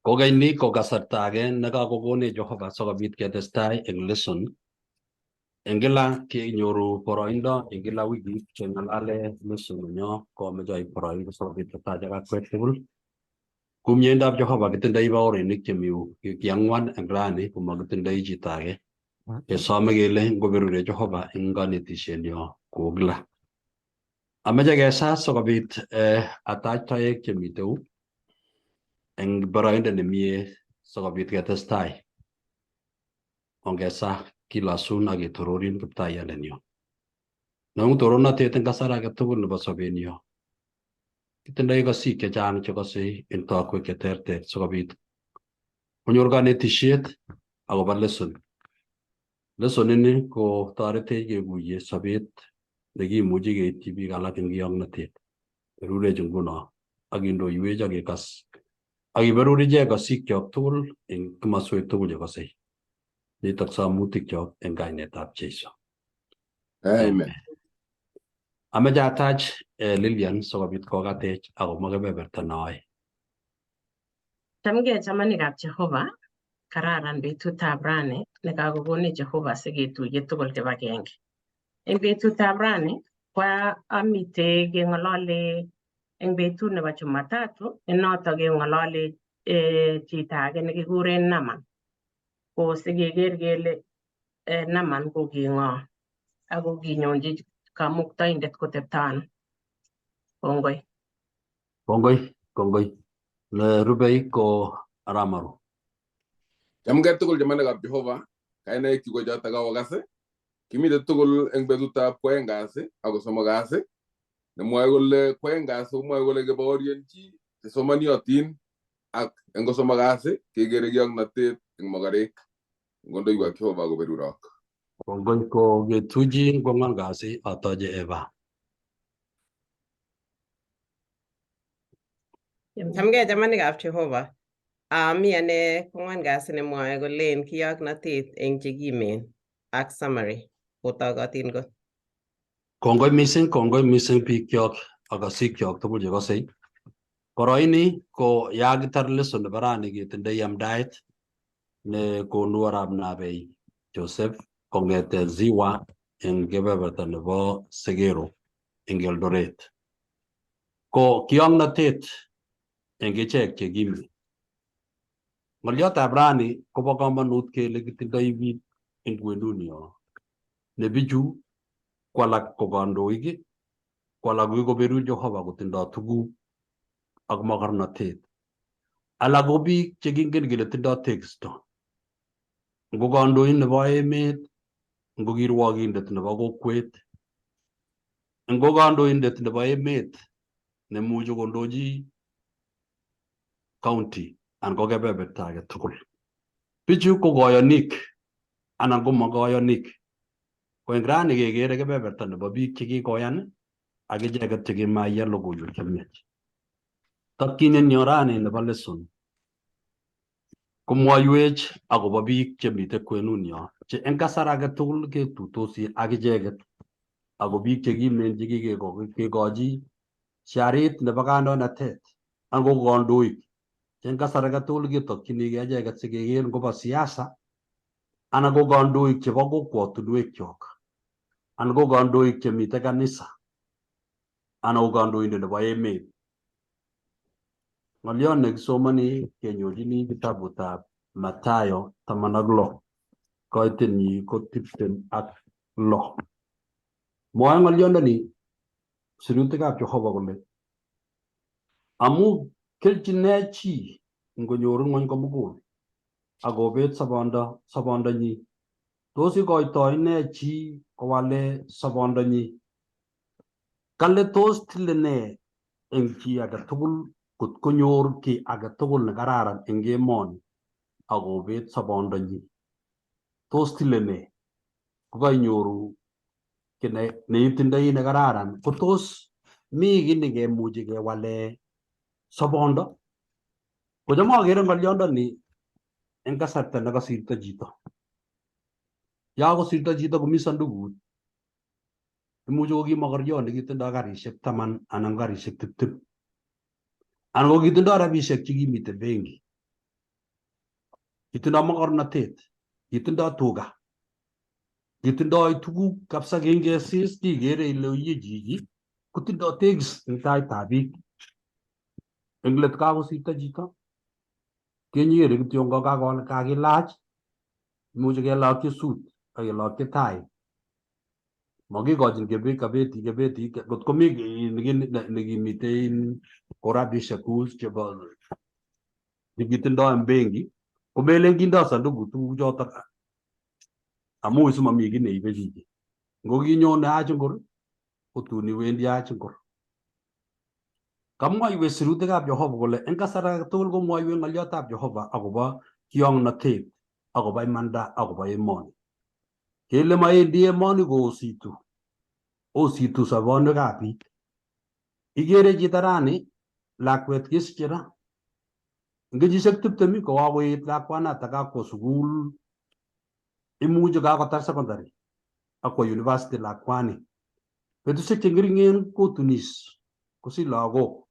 Kokeny ni ko kasarta age nekakokonech Jehova sikobit ketestai eng lesson. Eng kila kenyoru boroindo eng kila wikit keng'alale lesson nenyo komeche aib boroindo sikobit ketachak akwek tugul. Ku miendab Jehova kitindoi baorinik chemi yu ki ang'wan eng rani komakitindoi chito age. Kesome kele ngoberure Jehova eng kanetishenyo kou kila. Ameche kesaa sikobit atach toek chemitei yu eng boroindo nemie sikobit ketestai. Ongesa kilosun ak ketororin Kiptaiyandenyo. Nong torornatet eng kasar age tugul nebo sobenyo. Kitindoi kosik chechang chekosei eng tokwek cheterter sikobit konyor kanetishet akobo lesson. Lesson ini ko toretech kekuye sobet nekimuchi keityi biik alak eng kiyoknotet. Berurech nguno ak indoiwech ak kekas ak iberur ichek kasikyok tugul eng kimaswek tugul chekosei. Nitok samutikchok eng kainetab Jesu. Amen. Ameche atach Lilian sikobit kokatech akomwa kebeberta noe. Chamgei chamanikab Jehova, kararan betutab rani nekakokonech Jehova siketuiye tugul kibagenge. Eng betutab rani ko amite keng'olole eng betut nebo Jumatatu ne notok keng'olole chito age nekikuren Naman. Ko sikeker kele Naman ko ki ng'o ako kinyonchi kamuktaindet kotepto ano. Kongoi. Kongoi, kongoi. Nerubei ko Aramaru. Chamgei tugul chamanikab Jehova, kainaik chu ko chotok aokas. Kimite tugul eng betutab kwoeng kasi ako somok kasi. Nemwoe kole kwoeng kasi komwoe kole kebaorionchi chesomaniotin ak eng kosomok kasi kekere kioknotet eng mokorek. Ngondoiwak Jehova koberurok. Kongoi ko ketuchin kwang'wan kasi atoche Eva. Chamgei chamanikab Jehova. Mi ane kwang'wan kasi nemwoe kolen kiyoknotet eng chekimen ak summary kotokotin kot. Kongoi mising, kongoi mising biikyok ak kasikyok tugul chekosei. Boroini ko yakitar lesson nebo rani ketindoi amdaet ne konu arap Nabei Joseph kong'ete Ziwa eng kebeberta nebo Segero eng Eldoret. Ko kiongnotet eng ichek chekimi. Ng'olyotab rani kobo komonut kele kitindoi biik eng kwenunyo ne bichu ko alak ko kandoik, ko alak ko kikoberur Jehova kotindoi tuguk ak mokornotet. Alak ko biik chekingen kele tindoi tekisto. Ngo kandoin nebo emet, ngo kirwokindet nebo kokwet, ngo kandoindet nebo emet nemuchi kondochi county anan ko kebeberta age tugul. Bichu ko koyonik anan ko makoyonik. Ko eng rani kekere kebeberta nebo biik chekikoyan ak icheket chekimaiyan logoiwek chemiach. Tokyinet rani nebo lesson komwoiwech akobo biik chemite kwenunyo che eng kasar age tugul ketutosi ak icheket ako biik chekimen chekikekochi sharit nebo kandoinatet anan ko kandoik che eng kasar age tugul ketokchinigei icheket sikeker ngobo siasa anan ko kandoik chebo kokwotinwekchok anan ko kandoik chemite kanisa anan ko kandoindet nebo emet. Ng'oliot nekisomoni kenyorchini kitabutab Mathayo 16, koitenyi ko 26. Mwoe ng'oliondoni sirutikab Jehova kole amu kelchin nee chi ngonyor ng'wony komugul ak kobet sobondonyi? Tos ikoitoi nee chi kowale sobondonyi? Kale tos tile nee eng chi age tugul kot konyor kiy age tugul ne kararan eng emoni ak kobet sobondonyi? Tos tile nee? Kokainyoru kiy neitindoi ne kararan ko tos mi kiy nekemuchi kewale sobondo? Kocham akere ng'olyondoni eng kasarta nekasirto chito. Ya kosirto chito komi sandukut, imuchi ko ki mokoryo nekitindoi karishek 10 anan karishek 20 anan ko kitindoi rabishek chekimite benki. Kitindoi mokornotet, kitindoi tuga, kitindoi tuguk kabisa kingesis kikere ile iye chichi kotindoi tegis eng taitab biik. Eng let kakosirto chito kenyere kityo ngo kakilach, imuchi kelokyi suit ak kelokyi tai. Makikochin kebeti kebeti kot komi nekimitei ko rabishek chebo chekitindoi en benki komelen kindoi sanduku tuguchotok amu simami kiy neibe chichi. Ngo kinyone Achingor kotun iwendi Achingor. Kamwoiwech sirutikab Jehova kole eng kasar age tugul komwoiwech ng'olyotab Jehova akobo kiong'notet, akobo imanda, akobo emoni. Kele maendi emoni koositu, ositu sobonwekab biik. Ikere chito rani lakwet kesiche ra. Eng kenyisiek 20 ko kakoet lakwanatak kakwo sukul, imuchi kakotar secondary akwo university lakwani. Betusiek che ng'ering'en kotunis, kosich lagok.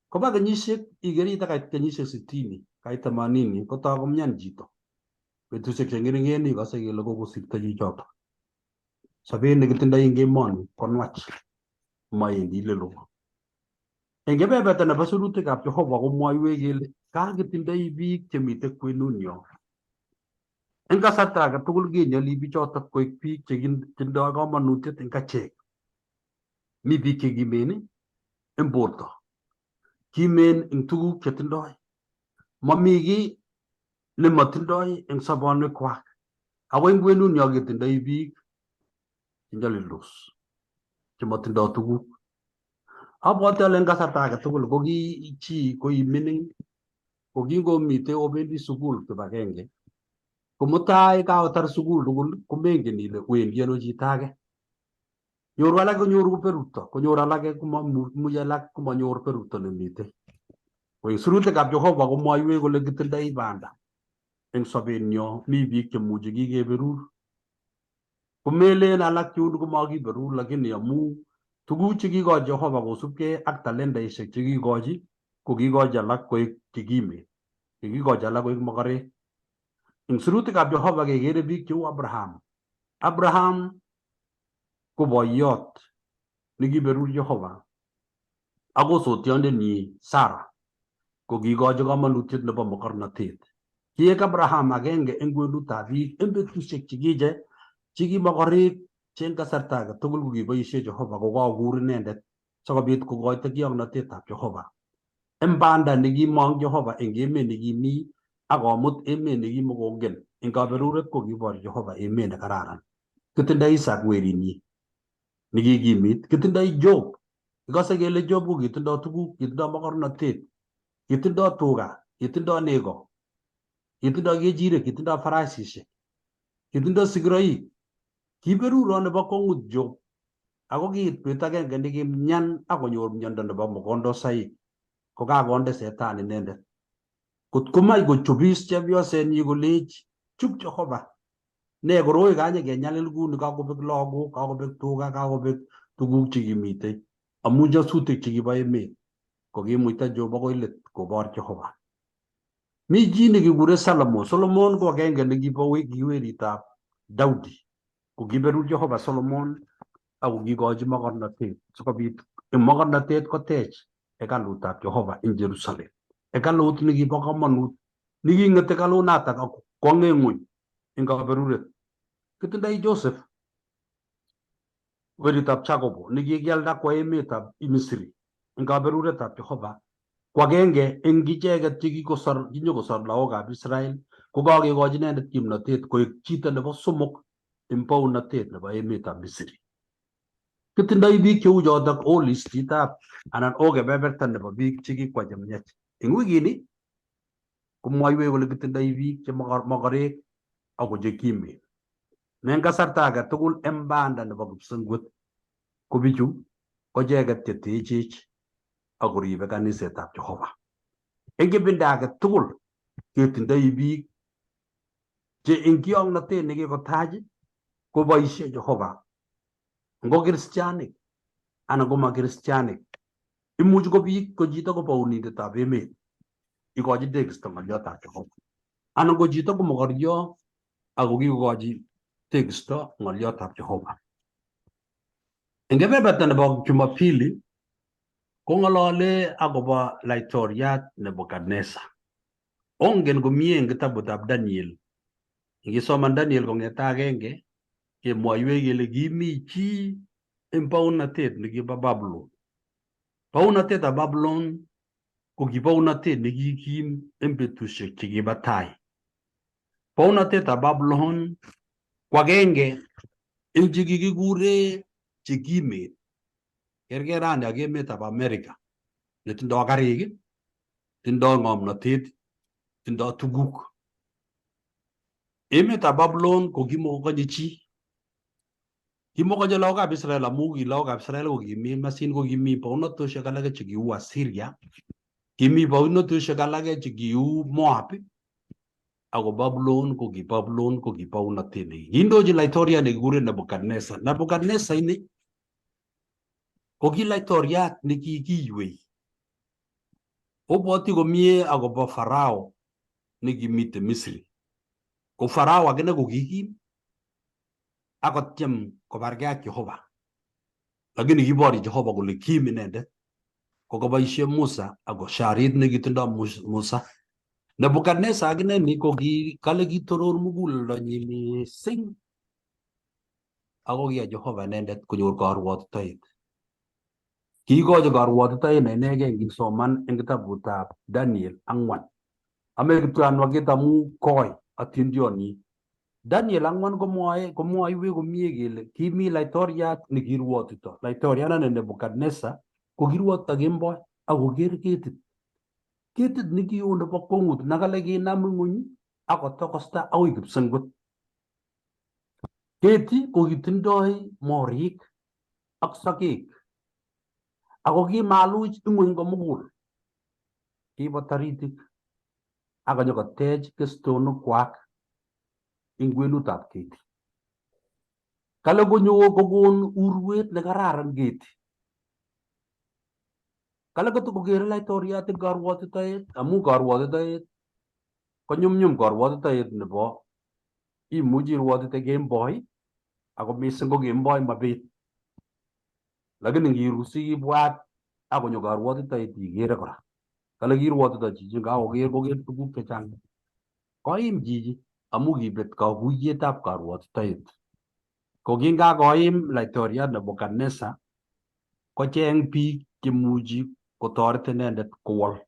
Koba kenyisiek ikere chito kait kenyisiek 60, kait 80 kotoi komian chito. Betusiek che ng'ering'en ikose kele kokosirto chichotok. Sobet nekitindoi eng emoni ko nwach, maendi lelo. Eng kebeberta nebo sirutikab Jehova komwoiwech kele kakitindoi biik chemitei kwenunyo. Eng kasarta age tugul kenyoli bichotok koek biik chetindoi komonutiet eng achek. Mi biik che kimen eng borto, kimen eng tuguk chetindoi. Mami kiy nemotindoi eng sobonwekwak. Ako eng kwenunyo ketindoi biik chenyolildos, chemotindoi tuguk. Abwati ale eng kasarta age tugul ko ki chi ko mining, ko kingomitei obendi sukul kibagenge, ko mutai kaotar sukul tugul komengen ile wendi ano chito age. Nyoru alak konyoru berurto, konyor alake komamuch alak komanyor berurto nemitei. Ko eng sirutikab Jehova komwoiwech kole kitindoi banda eng sobenyo, mi biik chemuchi kikeberur. Komelen alak chun komakiberur lakini amu tuguk chekikochi Jehova kosubkei ak talentaishek chekikochi ko kikochi alak koek chekimen, kikochi alak koek mokorek. Eng sirutikab Jehova kekere biik cheu Abraham. Abraham ko boiyot nekiberur Jehova ako sotiondenyi Sarah ko kikochi komonutiet nebo mokornotet. Kiek Abraham agenge eng kwenutab biik eng betusiek chekiche chekimokorek che eng kasarta age tugul kokiboisie Jehova kokakokur inendet sikobit kokoito kiong'notetab Jehova. Eng banda nekimong Jehova eng emet nekimi akomut emet nekimokongen eng kaberuret kokibor Jehova emet nekararan. Kitindoi Isaac werinyi nekikimit, kitindoi Job. Ikose kele Job ko kitindoi tuguk, kitindoi mokornotet, kitindoi tuga, kitindoi nego, kitindoi kechirek, kitindoi farasishek, kitindoi sigiroik. Kiberuro nebo kwong'ut Job ako kiit bet agenge nekimyan akonyor miondo nebo mokondosaik ko kakonde setan inendet. Kot komach kochobis chepyosenyi kolech chup Jehova. Ne koroi kanye kenyalil kuni kakobek lagok, kakobek tuga, kakobek tuguk chekimitei amu nyasutik chekibo emet ko kimuita Job akoi let kobor Jehova. Mi chi nekikure Solomon. Solomon ko agenge nekibo kiweritab Daudi. Ko kiberur Jehova Solomon ako kikochi mokornotet sikobit eng mokornotet kotech hekalutab Jehova eng Jerusalem. Hekalut nekibo komonut neking'et hekalunatak ak kwong'e ng'weny eng kaberuret. Kitindoi Joseph weritab Jacobo nekikialda kwo emetab Misri eng kaberuretab Jehova ko agenge eng icheket chekikosor kinyokosor lagokab Israel ko kakekochi inendet kimnotet koek chito nebo somok eng bounatet nebo emetab Misri. Kitindoi biik cheu chotok o listitab anan o kebeberta nebo biik chekikwa chemiach. Eng wikini komwoiwech kole kitindoi biik che mokorek ako chekimen. Ne eng kasarta age tugul eng banda nebo kipsengwet ko bichu ko icheket chetechech ak koribe kanisetab Jehova. Eng kibinda age tugul ketindoi biik che eng kiong'notet nekikotach koboisie Jehova ngo kristianik anan ko makristianik. Imuch ko biik ko chito ko bounindetab emet. Ikochin tekisto ng'olyotab Jehova. Anan ko chito ko mokoryo ako kikokochi tekisto ng'olyotab Jehova. Eng kebeberta nebo Jumapili kong'olole akobo laitoriat Nebukadnezar. Ongen komie eng kitabutab Daniel. Ngisoman Daniel kong'ete agenge kemwoiwech kele kimi chi eng baunatet nekibo Babulon. Baunatetab Babulon ko ki baunatet nekikim eng betusiek chekibo tai. Baunatetab Babulon ko agenge eng chekikikure chekimen. Kerkei rani ak emetab America netindoi karik, tindoi ng'omnotet, tindoi tuguk. Emetab Babulon ko kimokokonye chi. Kimokonye lagokab Israel amu ki lagokab Israel ko kimi masin ko kimi baunatosiek alake chekiu Assyria, kimi baunatosiek alake chekiu Moab, ako Babulon ko ki Babulon ko ki baunatet nekindochi laitoriat nekikuren Nebukadnezar. Nebukadnezar ini ko ki laitoriat nekikiywei. Obwoti komie akobo Farao nekimite Misri. Ko Farao akine ko kikim akotyem kobargei ak Jehova. Lakini kiborchi Jehova kole kim inendet kokaboisie Musa ako sharit nekitindoi Musa. Nebukadnezar akine ni ko ki kale kitoror muguleldonyi mising ako kiyai Jehova inendet konyor karwotitoet. Kiikochi karwotitoet ne inegei ngisoman eng kitabutab Daniel 4. Ame kityo anwakit amu koi atindioni. Daniel 4 komwoe komwoiwech komie kele kimi laitoriat nekirwotito. Laitoriandani Nebukadnezar ko kirwotito kemboi akoker ketit. Ketit nekioo nebo kwongut nekale kinam ng'weny akotokosta akoi kipsengwet. Keti kokitindoi morik ak sokek ako kimaluch ing'weny komugul. Kibo taritik akonyokotech kestonokwak eng kwenutab keti. Kale konyo kokon urwet nekararan keti. Kale kotokokere laitoriat eng karwotitoet amu karwotitoet konyumnyum karwotitoet nebo imuchi irwotite kemboi ako mising ko kemboi mabet. Lakini ngiru sikibwat akonyo karwotitoet ikere kora. Kale kirwotito chichi kakoker koker tuguk chechang. Koim chichi amu kibet kaguiyetab karwotitoet. Ko kingakoim laitoriat Nebukadnezar kocheng biik chemuchi kotoret inendet kowol.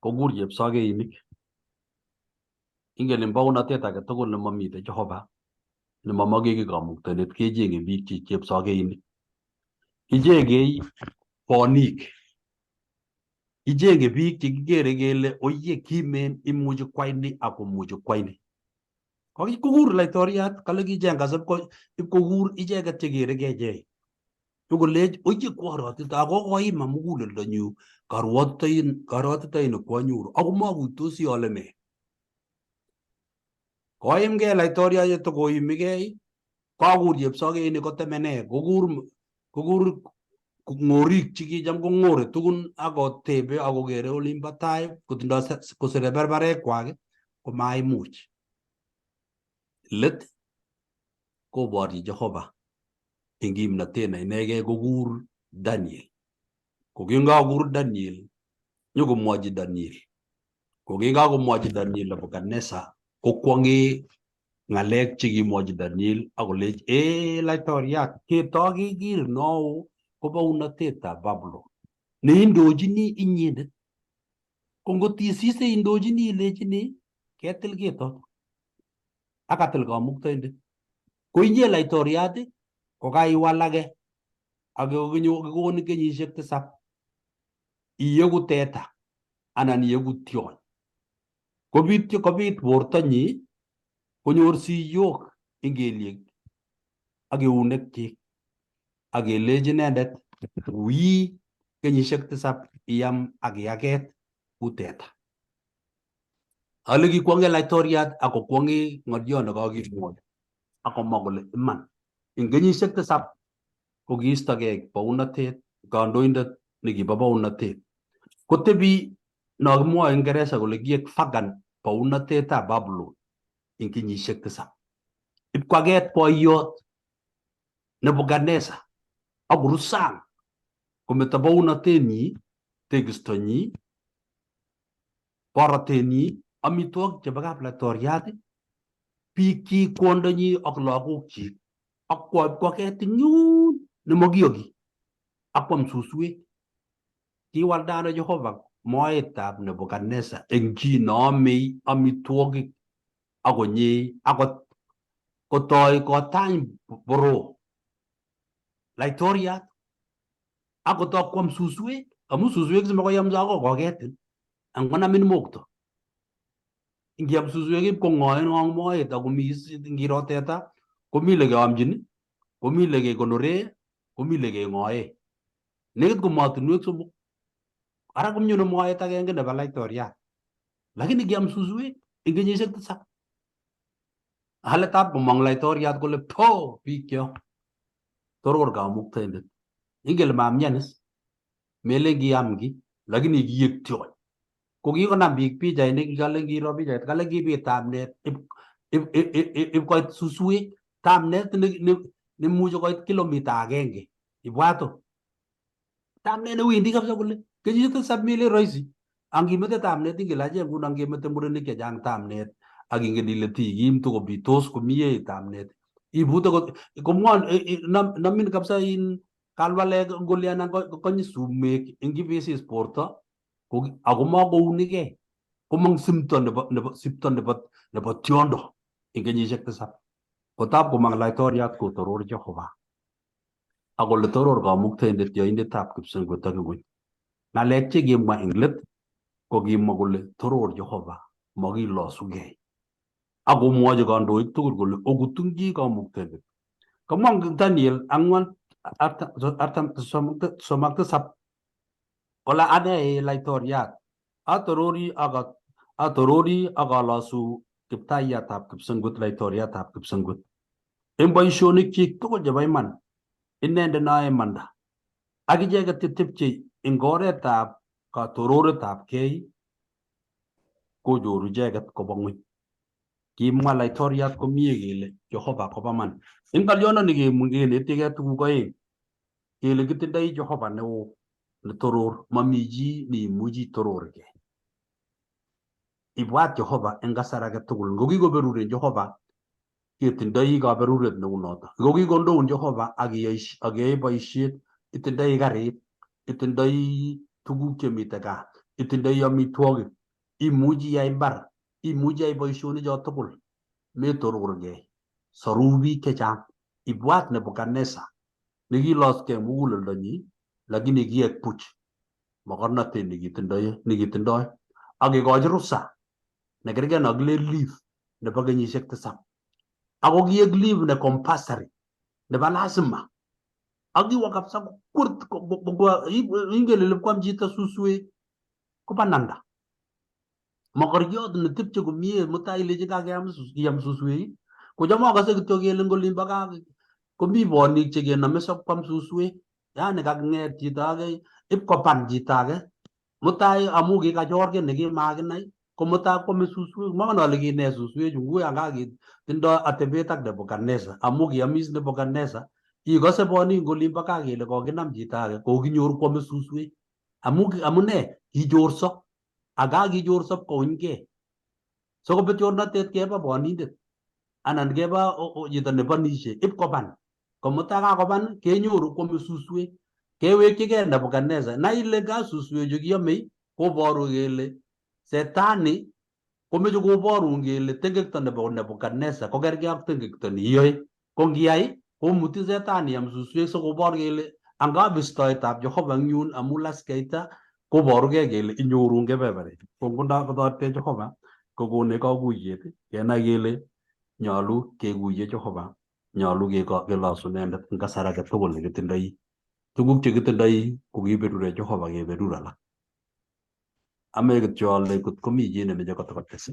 Kokur chepsokeinik. Ingen en baunatet age tugul nemomiten Jehova nemomoke kiy kamuktaindet kecheng'e biik che chepsokeinik. Kicheng'ei bonik. Kicheng'e biik chekikere kele oye kimen imuchi kwai ni ak komuchi kwai ni. Kokur laitoriat kale kicheng kasib ipkokur icheket chekere kechei. Nyokolech oye kworotito ako koima muguleldonyu karwotitoin kwanyoru ako makuitosi ale nee. Koimgei laitoriat yetokoimigei kakur chepsokeinik kotemene kokur kokur ng'orik chekicham kong'ore tugun akotebe akokere olimbo tai kotindoi kosire berberekwak komaimuch. Let koborchi Jehova eng kimnatet ne inegei kokur Daniel. Ko kingakur Daniel, nyokomwochi Daniel. Ko kingakomwochi Daniel Nebukadnezar, kokwong'e ng'alek chekimwochi Daniel akolech ee laitoriat ketoo kikir noo ko baunatetab Babulon neindochini inyendet. Ko ngot isise indochini ilechini ketil ketot akatil kamuktaindet. Ko inye laitoriat ko kaiwalake ak kikonin kenyisiek 7 iyeku teta anan iyeku tyony. Kobit kobit bortonyi konyor siyok eng kelyek ak eunekchik ak kelechi inendet wii kenyisiek 7 iam ak iaket ku teta. Ale kikwong'e laitoriat ak kokwong'e ng'oliot nekakimwochi akomwa kole iman eng kenyisiek 7 ko kiistogei bounatet kandoindet nekibo bounatet kotebi No kimwoe Ingeresa kole kiek vacant bounotetab Babylon eng kenyisiek tisab. Ipkwaket boiyot Nebukadneza akoru sang kometo bounotenyi, tekistonyi, borotenyi, amitwogik chebo kaplaitoriat, biikchik, kwondonyi ak lagokchik ak kwo ipkwaket eng yun nemakiyoki akwam suswek. Kiwalda ano Jehova moetab Nebukadneza eng chi neomei amitwogik akonyei akot kotoi kotany boro laitoriat akotoi kwam suswek amu suswek simakoyamso akoi koketin angonamin mokto. Ngiam suswek ip kong'oen ng'ong moet akomi ngiro teta komi lekeomchin komi lekekonore komi lekeng'oe nekit ko motinwek somok ara komnyono moet agenge nebo laitoriat lakini kiam suswek eng kenyisiek tisab aletab komong laitoriat kole po biikcho toror kamuktaindet ingele mamian is melen kiam ki lakini kiek tyony ko kikonam biik pichainik kale ngiro pichait kale kibit tamnet ip koit suswek tamnet nemuchi koit kilomita agenge ibwat o tamnet newendi kabisa kole kenyisiek tisab melen rahisi angimete tamnet ingele achek nguno ngemete murenik chechang tamnet ak ingen ile tikim tokobitos komie tamnet ibute komwon namin kabisa in kalwalek ngoli anan konyi sumek eng kibesis borto ako makounigei komong simto nebo nebo sipto nebo nebo tiondo eng kenyisiek tisab kotab komang laitoriat kotoror Jehova ak kole toror kamuktaindet yoindetab kipsengwet ak ingweny. Ng'alek che kimwa eng let ko kimwa kole toror Jehova makilosugei ak komwochi kandoik tugul kole okutungchi kamuktaindet. Kamwa Daniel ang'wan 47 kole ane ee laitoriat atorori ak atorori ak alosu kiptaiyatab kipsengwet laitoriatab kipsengwet eng boisionikchik tugul chebo iman inendet noe imanda ak icheket chetepchei eng oretab katororetab kei kochoru icheket koba ng'weny. Kimwa laitoriat komie kele Jehova kobo man. Eng ng'olyondoni kenetigei tuguk oeng kele kitindoi Jehova neo netoror mami chi neimuchi itororgei. Ibwat Jehova eng kasar age tugul. Ngokikoberurin Jehova ketindoi kaberuret neu noto. Ngokikondoun Jehova ak iyoe boisiet, itindoi karit, itindoi tuguk chemite gaa, itindoi amitwogik, imuchi iyai mbar, imuchi iyai boisionik cho tugul, metororgei. Soru biik chechang. Ibwat Nebukadnezar nekiloskei muguleldonyi lakini kiek buch mokornotet nekitindoi nekitindoi ak kekochi rusa nekergei nokilen leave nebo kenyisiek tisab ako kiek leave ne compulsory nebo lazima ak kiwo kabisa kurt ingen ile kwam chito suswek kobananda mokoriot netepche komie mutai ilechi kakeam iam suswek kocham akose kityo kele eng olimbo gaa komi bonik chekenome sokwam suswek yani kaking'et chito age ipkoban chito age mutai amu kikachor kiy nekimakinai ko mutai kwome suswek mongen ale kine suswechu nguya kakitindoi atebet ak Nebukadnezar amu kiamis Nebukadnezar ikose bonik eng olimbo gaa kele kokinam chito age kokinyor kwome suswek amu amune kichorso aka kichorso pkounyke sokobet chornatet keba bonindet anan keba chito nebonishe ipkoban komutai kakoban kenyoru kwome suswek kewekchigei Nebukadnezar nai ile ka suswechu kiomei koboru kele setani komeche koborun kele tengekto nebo Nebukadnezar kokergei ak tengekto neiyoe ko ngiyai komutin setani iam suswek sikobor kele angap istoetab Jehova eng yun amu laskeita koborugei kele inyoru eng kebeberek ko nguno kotoretech Jehova kokonech kakuyet kenai kele nyolu kekuye Jehova nyolu kelosu inendet eng kasar age tugul nekitindoi tuguk chekitindoi ko kiberure Jehova keberur alak ameche kityo ale kot komi chi nemeche kotokotes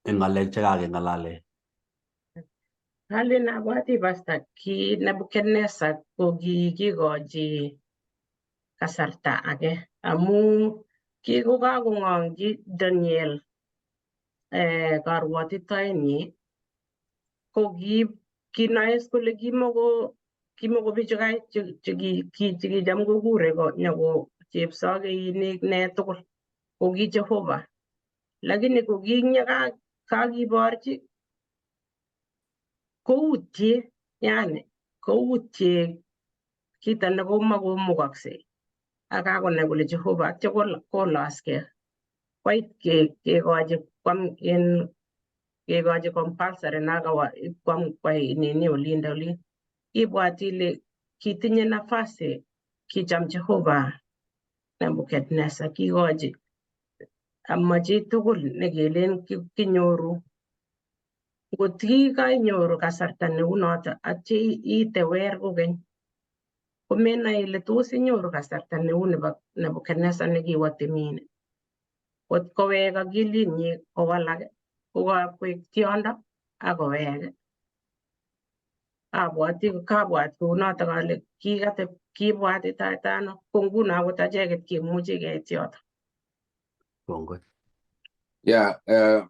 eng ng'alek chekakeng'alale. Alen abwati pastor ki Nebuchadnezzar ko kikikochi Kasarta age amu kikokakong'ongji Daniel karwotitoenyi ko kinoe kole kimoko bichu kai chekicham kokure nyoko chepsokeinik ne tugul ko ki Jehova, lakini ko kakiborchi koutye, yani koutye kito nekomakomukoksei ak kakonai kole Jehova atya kolaskei koit kekochi kwam en kekochi compulsory nakawa kwam kwai nini olindo olin. Ibwat ile kitinye nafasi kicham Jehova Nebuchadnezzar, kikochi ama chitugul nekelen kinyoru ngot kikainyoru kasarta neunoto atya itewer kokeny komenai ile tos inyoru kasarta neu nebo Nebuchadnezzar nekiwo timin kot kowek akilinyi kowalak kokakoek tiondo ak kowek. Abwati kabwat kounotok ale kikatep kibwatitaita ano ko nguno akot acheket kemuchi keit yoto. Kongoi. Ya,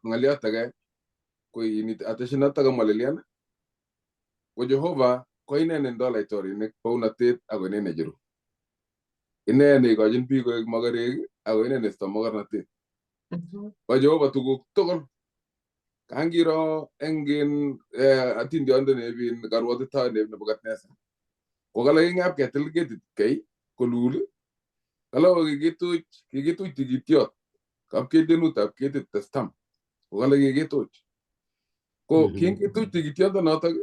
ng'aliot age ko ateshin notok kamwa Lilian ko Jehova ko ine nendoi laitorinik bounatet ako ine necheru. Ine neikochin biik koek mokorek ako ine neisto mokornotet. Bo Jehova tuguk tugul. Kangiro eng in atindionde neib in karwotitoet neib Nebukadnezar. Ko kale kingap ketil ketit kei kolul kale ko kikituch tikitiot kapketenutab ketit testam ko kale kikituch. Ko kingituch tikitiondonotok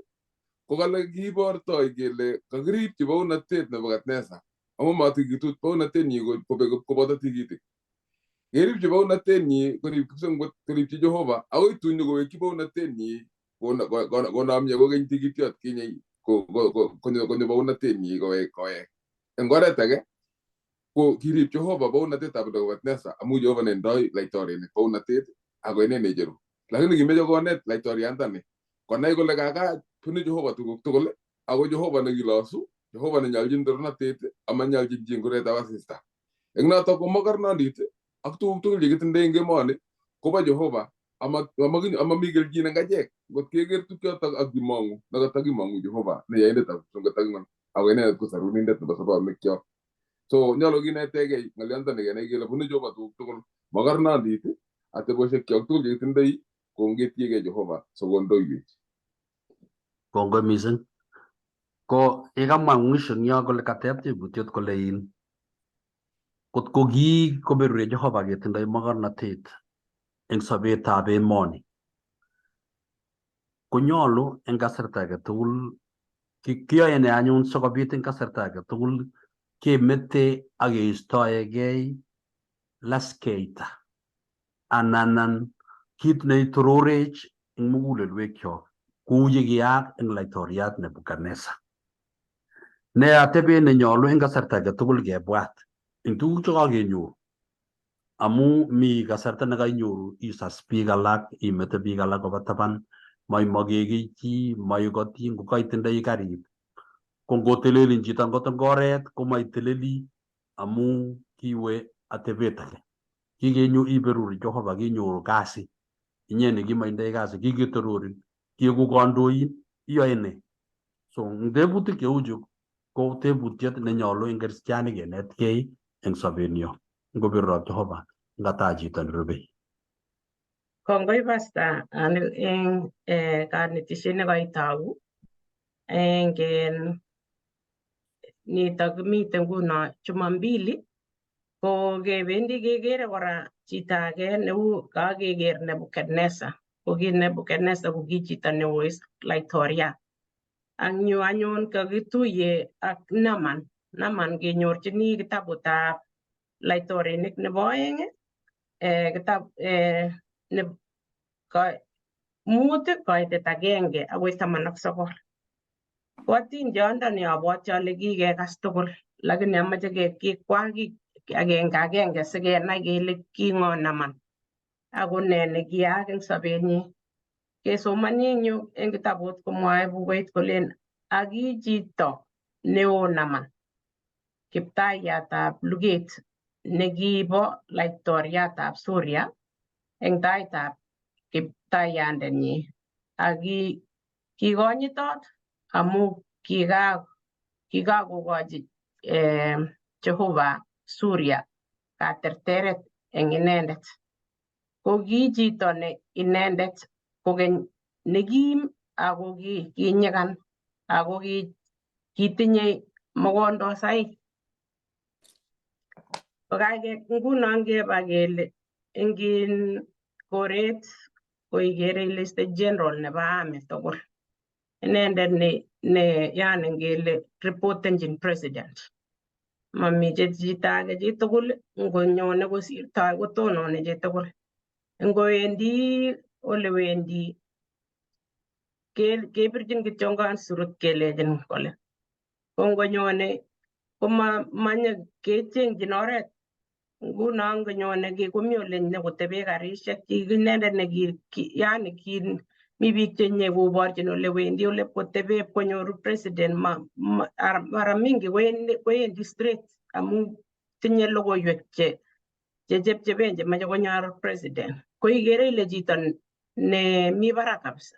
ko kale kibortoi kele kakiripchi bounatet Nebukadnezar amu matikituch bounatenyi kobek koboto tikitik. Keripchi bounatenyi korib kipsengwet koripchi Jehova akoi tun nyokowekyi bounatenyi konomye kokeny tikitiot kinye konyo bounatenyi kowek kowek. Eng oret age ko kirib Jehova bounatetab Nebukadnezar amu Jehova nendoi laitorinik bounatet ako ine necheru. Lakini kimeche konet laitoriandani konai kole kaka bunu Jehova tuguk tugul ako Jehova nekilosu, Jehova nenyoljin torornatet amanyolchin chi eng asista. Eng notok ko mokornondit ak tuguk tugul chekitindoi eng emoni kobo Jehova amami kelchin eng achek ngot keker tukchotok ak kimong'u nekatakimongu Jehova ne yaindetab kipsongot ak ng'ony ako inendet ko sarunindet nebo sobonwekyok. So nyolu kinetegei ng'olyondoni kenai kele bunu Jehova tuguk tugul mokornondit ateboshekyok tugul chekitindoi kongetiegei Jehova sokondoiwech. Kongoi mising. Ko yekamwa mwisho eng yo kole kateb tebutiet kole in kot ko ki koberurech Jehova ketindoi mokornotet eng sobetab emoni konyolu eng kasarta age tugul kiyoe ne anyun sikobit eng kasarta age tugul kemete ak keistoegei laskeita anan kit neitororech eng mugulelwekyok kou ye kiyaak eng laitoriat Nebukadnezar. Ne atebet nenyolu eng kasarta age tugul kebwat eng tuguk chekakenyoru amu mi kasarta nekainyoru isas biik alak imete biik alak koba taban maimokeki chi maikoti ngokaitindoi karit ko ngotelelin chito ngot eng oret komaiteleli amu kiwe atebet age kikenyo iberuri Jehova kinyoru kasi inye nekimaindoi kasi kikitororin kieku kandoin iyoe ne. So eng tebutik cheu chu ko tebutiet nenyolu eng kristianik kenetkei eng sobenyo ngoberurok Jehova ngata chito nerubei. Kongoi Pastor eng kanetisiet nekoitou eng nitok miten nguno Jumambili ko kebendi kekere kora chito age neu kakeker Nebuchadnezzar. Ko ki Nebuchadnezzar ko ki chito neo laitoriat. Ak nyu anyun kakituye ak Naman. Naman kenyorchini kitabutab laitorinik nebo oeng kitab 5 koitet 1 akoi 19. Ko atindondoni abwoti ale kikekas tugul lakini amache kekwaa agenge agenge sikenai kele king'o Naman ako ne nekiyaak eng sobenyi. Kesomoni eng yu eng kitabut komwoe bukuit kolen aki chito neo Naman. Kiptaiyatab luget nekibo laitoriatab Suria eng taitab kiptaiyandenyi ak kikonyitot amu kikakokochi Jehova Suria katerteret eng inendet. Ko ki chito ne inendet kokeny nekim ako kinyigan ako kitinyei mogondosaik. Nguno ngeba kele ingin koret koikere ile is the general nebo army tugul. Inendet ne yani ngele reportenchin president. Mami chito age chitugul ngonyone kosirtoi kotonone chitugul. Ngowendi ole wendi kebirchin kityongan surut kelechin kole. Ko ngonyone komamanye kechengchin oret. Nguno ngonyone komi ole nyokotebe karishek inendet ne yani mi biik chenye koborchin ole wendi ole kotebe konyoru president mara mingi kowendi straight amu tinye logoiwek che chepchepen chemoche konyor president. Ko ikere ile chito ne mi barak kabisa.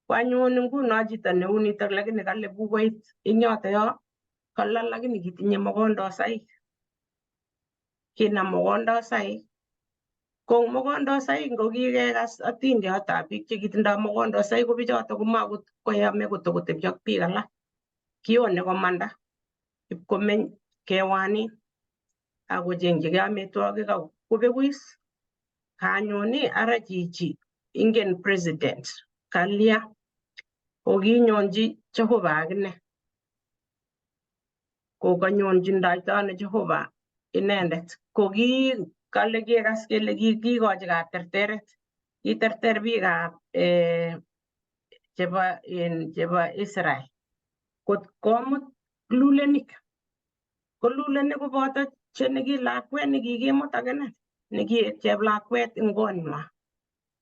Ko anyun nguno chito neu nitok lakini kale bukuit eng yoto yo kalal lakini kitinye mogondosaik. Kinam mogondosaik. Ko mogondosaik ngokikekas atindiotab biik chekitindoi mogondosaik ko bichoto komakoyame kotokotepchi ak biik alak. Kione komanda ipkomeny kewanin ak kochengchigei amitwogik ak kobekuis. Kanyoni ara chichi ingen president kalya kokinyonchi Jehova akine. Kokanyonjindoito ano Jehova inendet. Koki kale kekas kele kikochi katerteret. Kiterter biikab chebo Israel. Kot komut lulenik. Ko lulenik koboto che neki lakwet nekikimut akine. Nekiek cheplakwet eng konywan.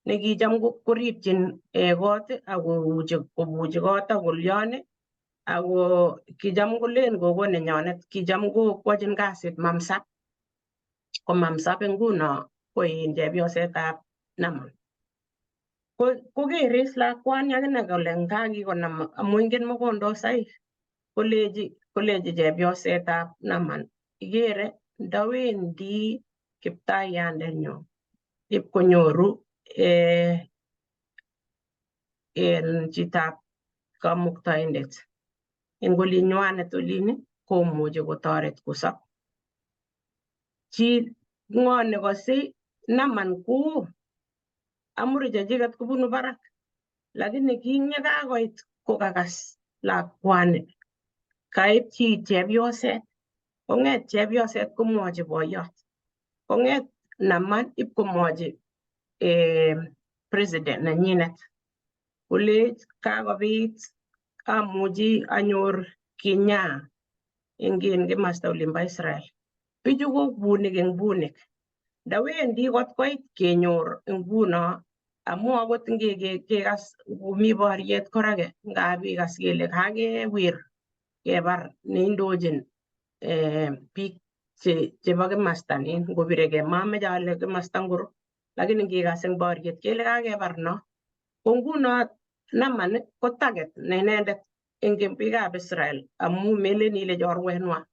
Nekicham koripchin kot ak kobuchi kot ak kolyon ako kicham kolen gogo nenyonet kicham kwochin kasit mamsap. Ko mamsap nguno ko in chepyosetab Naman. Ko kere is lakwani akine kole nga kikonam amu ingen mogondosaik. Kolechi chepyosetab Naman ikere ndawendi kiptaiyandenyo ipkonyoru en chitab kamuktaindet. Eng olinywanet olin komuchi kotoret kosob. Chi ng'o nekosei Naman koo amuri chechiket kobunu barak. Lakini king yekakoit kokakas lakwani kaip chi chepyoset. Kong'et chepyoset komwochi boyot. Kong'et Naman ipkomwochi president nenyinet. Kolech kakobit amuchi anyor kinyaa eng kimasta olimbo Israel. Bichu ko bunik eng bunik. Ndawendi kot koit kenyor nguno amu akot ngekas komi boriet korake ngap ikas kele kakewir kebar neindochin biik chebo kimasta nin ngobiregei mameche ale kimasta ngoro lakini ngikas eng boriet kele kakebar no. Ko nguno Naman ko target ne inendet eng biikab Israel amu melen ile chorwenwa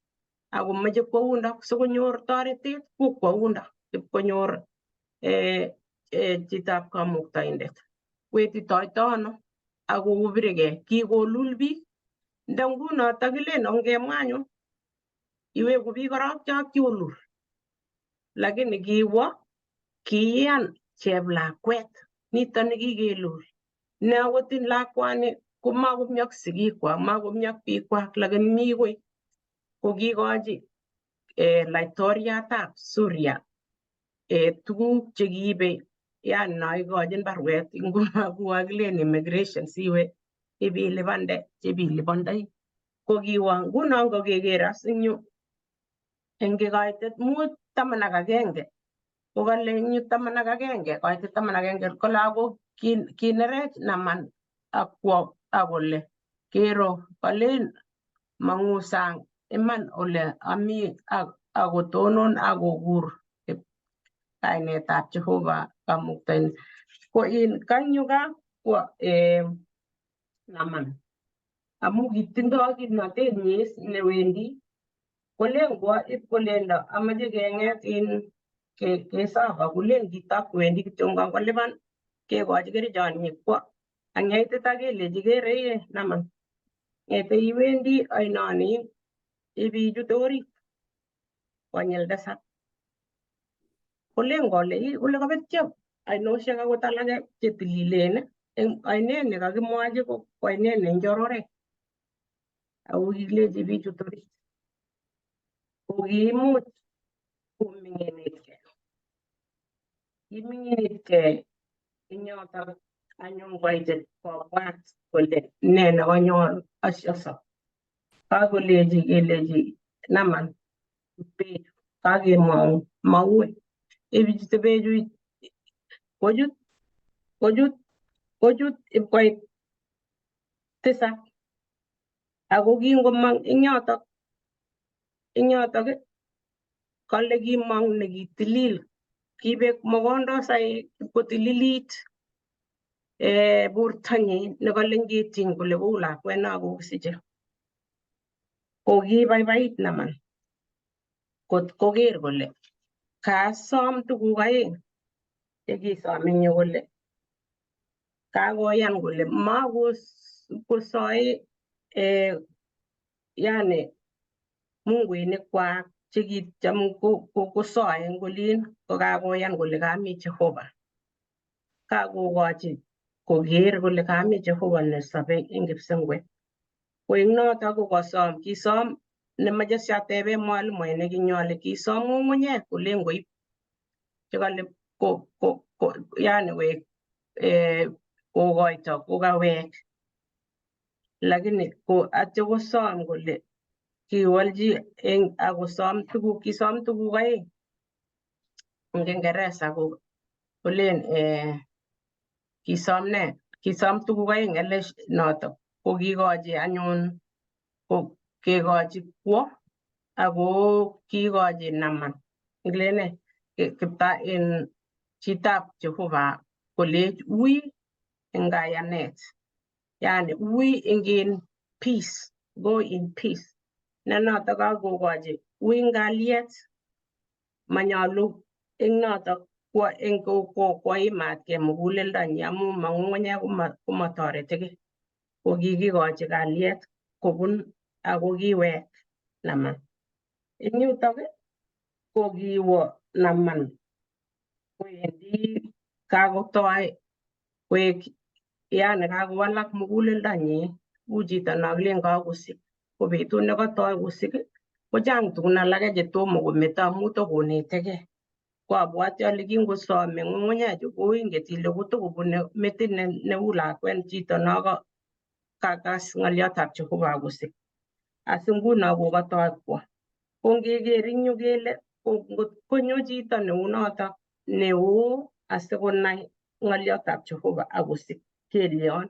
ako moche kwo yundo sikonyor toretet kokwo yundo ipkonyor chitab kamuktaindet. Wetitoito ano ako kobiregei kikolul biik. Nda nguno takilen ongemwa anyun iweku biik korok cho kiolul. Lakini kiwo kiiyan cheplakwet nito nekikelul. Ne akot lakwani komakomi ak sigikwak, makomi ak biikwak lakini mi koi. Kokikochi laitoriatab Suria tuguk chekiibe yani no ikochin baruet nguno kuakilen immigration siwe ibilipande chebilipondoi. Ko kiwo nguno ngokeker as eng yu eng koitet 5 11 kokale eng yu 11 koitet 11 kole ako kinerech Naman akwo akole kero kolen mang'u sang Iman ole ami akotonon akokur kainetab Jehova Kamuktaindet. Ko in kanyo ka ko Naman amu kitindoi kimnatet nyi newendi kolen kwo ip kolendo amache keng'et in kesaba kolen kitakwendi kityongan kolipan kekochi kerichonyi kwo ak yeitita kelechi kere iye Naman ng'ete iwendi oinoni ibichute orit konyil tisap kolen kole kole kabetyo ainosiek akot alake chetililen eng oinet nekakimwochi ko oinet ne njororek ako kikilechi ibichut orit ko kiimuch koming'initkei kiming'initkei eng yotok anyun koitit kobwat kole ne nekanyor asiosop kakolechi kelechi Naman bechu kakemwoun maue ibichute bechu kochut kochut kochut ipkoit tisap ako kingomong eng yotok kale kimong nekitilil kibek mogondosaik kotililit bortanyi nekale ngetiny kole kou lakwet nakokisiche ko kibaibait Naman kot koker kole kasom tuguk aeng chekisom eng yu kole kakoyan kole makosoe yani munguinik kwak chekicham kosoe eng olin ko kakoyan kole kami Jehova kakokochi koker kole kami Jehova nesobe eng kipsengwet ko eng notok ko kosom kisom nemache siatebe mwalimuinik eng yu ale kisom ng'ung'unyek kolen koib chekale yani koek kokoito kokawek lakini ko atyo kosom kole kiwolchi eng akosom tuguk kisom tuguk aeng eng Kiingereza ko kolen kisom ne kisom tuguk aeng ele notok ko kikochi anyun ko kekochi kwo ako kikochi Naman ngilene kipta en chitab Jehova kolech ui eng kayanet yani ui eng in peace go in peace ne notok kakokochi ui eng kalyet manyolu eng notok kwo eng koimatkei muguleldonyi amu ma ng'ung'unyek komotoretikei ko kikikochi kalyet kobun ako kiwek Naman eng yutok ko kiwo Naman kowendi kakotoi koek yani kakowalak muguleldonyi u chito nokilen kakosik ko betut nekatoi kosik kochang tugun alake chetomo kometo amu tokonetekei ko abwati ale kingosome ng'ung'unyechu koinget ile kotokobune metit neu lakwet chito no kakas ng'oliotab Jehova akosik asi nguno kokatoi kwo ko ngeker eng yu kele ngot konyo chito neu notok neo asikonai ng'oliotab Jehova akosik kelion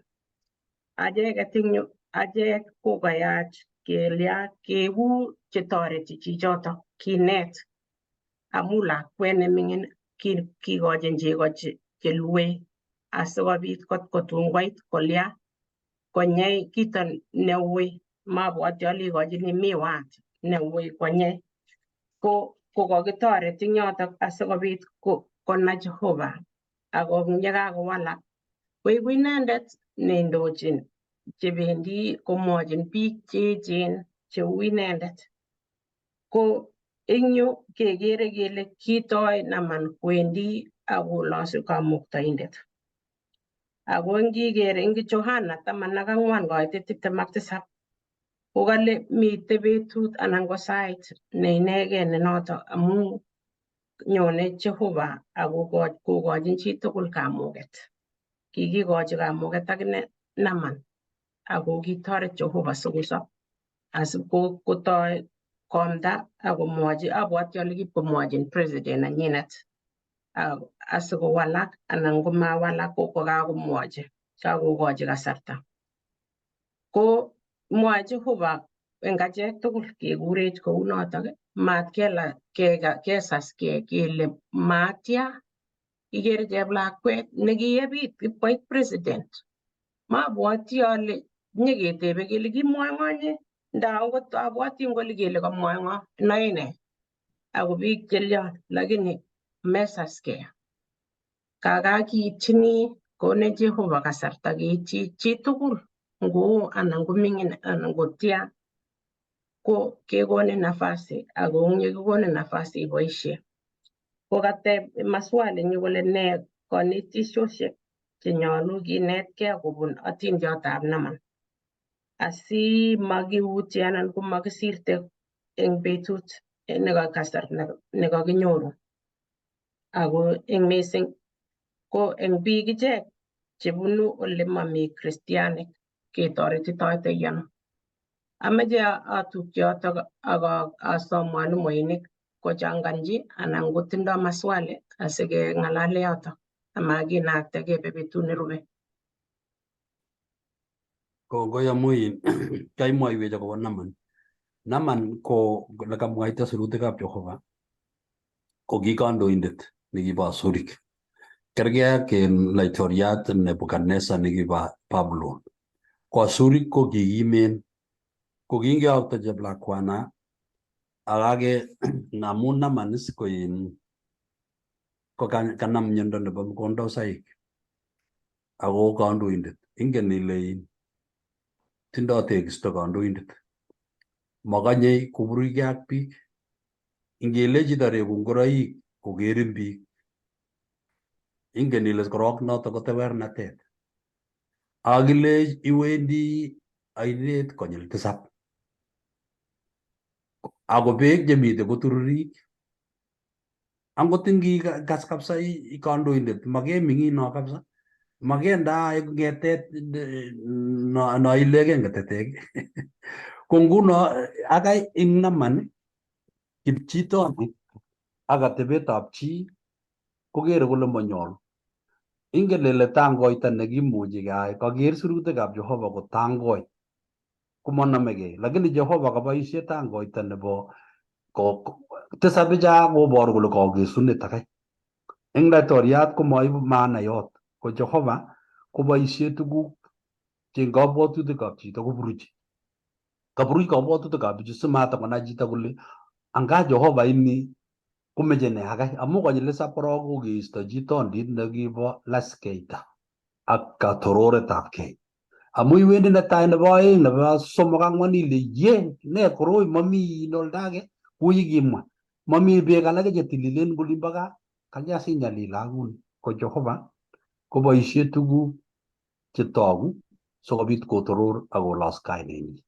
acheket eng yu achek kokayach kelya keku chetoreti chichotok kinet amu lakwet neming'in kikochin chego chelue asikobit kot kotun koit kolya konyei kito neui mabwati ale ikochini miwat neui konyei ko kokakitoret eng yotok asikobit konai Jehova ako yekakowalak koiku inendet neindochin chebendi komwochin biik cheechen cheu inendet ko eng yu kekere kele kitoi Naman kwendi akolosu Kamuktaindet ako ngiker eng Johana 14:27 kokale mitei betut anan ko sait ne inegei ne noto amu nyone Jehova ako kokochin chitugul kamuket kikikochi kamuket akine Naman ako kitoret Jehova sikosop asikotoi komda akomwochi abwati ale kipkomwochin president nenyinet asikowalak anan komawalak ko kakomwochi kakokochi kasarta ko mwoe Jehova Eng achek tugul kekurech kounotok, mat kesaskei kele matya. Ikere cheplakwet nekiyepit ipkoit president. Mabwoti ale nyeketebe kele kimwoe ng'o nye, nda akot abwoti ngoli kele kamwoe ng'o, inoe nee? Ako biik chelyon, lakini mesaskei. Kaka kiitchini konech Jehova kasarta keitchi chitugul ngoo anan koming'in anan kotia ko kekonin nafasi ako eng yekikonin nafasi iboishe. Ko kateb maswali nyu kole nee konetisosiek chenyolu kinetkei kobun atindiotab Naman asimakiutye anan komakisirte eng betut nebo kasarta nekakinyoru. Ako eng mising ko eng biik ichek chebunu ole mami kristianik ketoretitoitoi ano. Amache atukyi yotok ak asom mwalimuinik kochanganji anan kotindo maswali asikeng'alale yotok amakinakta kebe betut nerube. Kongoi amu in kaimwoiwech akobo Naman. Naman ko lekamwaita sirutikab Jehova ko ki kandoindet nekibo Asurik. Kergei ak in laitoriat Nebukadnezar nekibo Babulon. Ko Asurik ko kikimen ko kingeyokto cheplakwana ak ake amun Naman is ko in ko kanam miondo nebo mkondosaik ako kandoindet ingen ile in tindoi tekisto kandoindet makanyei koburukei ak biik ingelechi tareku ngoroik kokerin biik ingen ile korok noto ko tewernatet akilech iwendi ainet konyil tisap ako beek chemite kotururik angot ingikas kabisa kandoindet makeming'ino kabisa makenda ng'etet no ilegen ng'etetek ko nguno akai ing Naman kipchitoni ak atebetab chi kokere kole monyolu ingen ile tangoita nekimuchi keai kaker sirutikab Jehova ko tangoi komonomegei lakini Jehova kaboisie tangoita nebo tisap icha koboru kole kakesunet akai eng laitoriat komoibu maana yot ko Jehova koboisie tuguk che eng kabwatutikab chito koburuchi kaburuch kabwatutikab bichu simatakonai chito kole anga Jehova ini komeche ne akai amu konyil tisap korok kokeisto chi tondit nekibo laskeita ak katororetab kei amu iwendi netai nebo oeng nebo somok ang'wan ile ye ne koroi mami in olda age kou yikimwa mami beek alake chetililen kolimbo gaa kalya sinyalila kuni ko Jehova koboisie tuguk chetogu sikobit kotoror ak kolos kainenyi.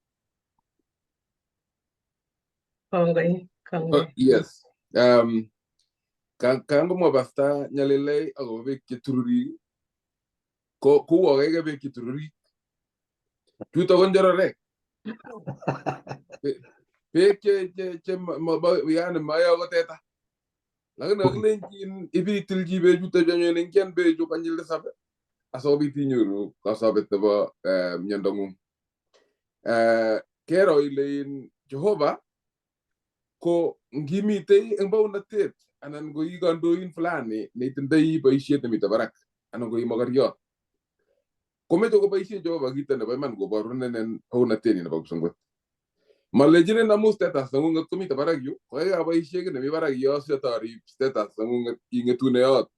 Kongoi, kongoi. Yes. Kangomwa Pasta Nyalilei akobo beek chetururik ko kouwo beek chetururik chuto ko njororek beek che yani mayo teta lakini kakilenjin ibitilchi bechuto chu anyun ingen bechu konyil tisap asikobit inyoru kasobet nebo miondong'ung. Kero ile in Jehova ko ngimitei eng baunatet anan ko i kandoin fulani neitindoi boisiet nemite barak anan ko i mokoriot komeche koboisie Jehova kito nebo iman koborunenen baunatenyi nebo kipsongwet. Malechinin amu status neng'ung'et komite barak yu kokaikai aboisie kiy nemi barak yo siatorib status neng'ung'et ing'etune yot.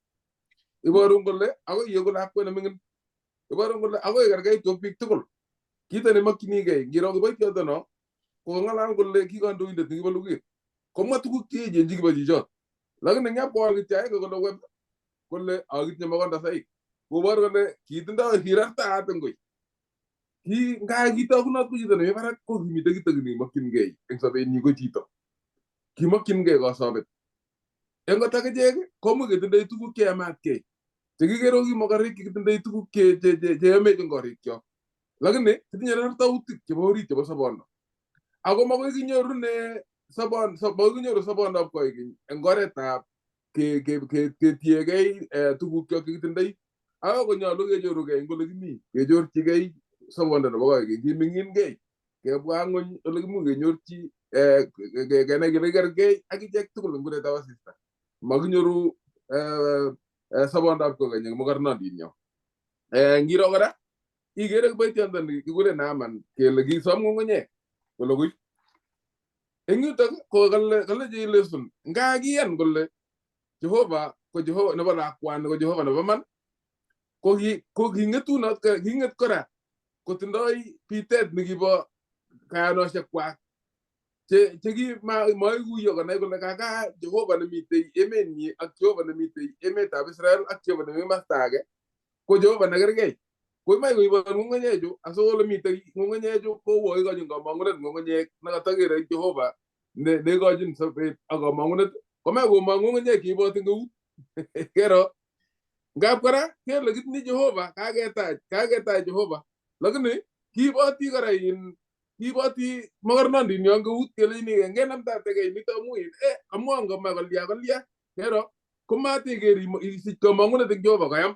Iborun kole akoi ieku lakwet neming'in. Iborun kole akoi ikerkeitu ak biik tugul. Kito nemakchinigei ngiro kiboityotono kokang'alal kole ki kandoindet nekibo luget. Komwa tuguk cheechen chekibo chichot. Lakini ngapkowal kityo agenge kole web kole akitinye makondasaik. Kobor kole kitindoi kirartaat eng koi. Ki nga kitokunot ko chito nemi barak ko kimite kito nekimokchingei eng sobenyi ko chito. Kimokchingei kosobet. Eng kot akichek komuch ketindoi tuguk cheyamatkei. Chekikere ko ki mokorek chekitindoi tuguk cheyomech eng korikyok. Lakini kitinye rartautik chebo orit chebo sobondo. Ako makoi kinyorune sobon makoi kinyoru sobondab koikeny eng oretab ketiegei tugukyok chekitindoi. Akoi konyolu kenyorugei eng ole kimi, kechorchigei sobondo nebo koikeny, kiming'inkei. Kebwa ng'ony ole kimuch kenyorchi kenai kele kergei ak ichek tugul eng kuretab asista. Makinyoru sobondab kokeny eng mokornondinyo. Ngiro kora ikere kiboitiondoni kikure Naaman kele kisom ng'ung'unyek kolugui. Eng yutok ko kale Jeileson nga kiyan kole Jehova ko Jehova nebo lakwani ko Jehova nebo man ko king'etunot king'et kora kotindoi bitet nekibo kayanosiek kwak che ki maikuyo konai kole kaka Jehova nemitei emenyi ak Jehova nemitei emetab Israel ak Jehova nemi masta age ko Jehova nekergei. Ko imach koibot ng'ung'unyechu asikole mitei ng'ung'unyechu kowo ikochin komong'unet ng'ung'unyek nekatokere Jehova neikochin sobet ak komong'unet komach komong ng'ung'unyek cheiboti eng eut. Kero ngap kora kele kitinye Jehova kaketach Jehova lakini kiiboti kora kiiboti mokornondit yon keut kelechini ngenamtatekei nito amu amwon komach kolya kolya kero komateker isich komong'unet eng Jehova koyam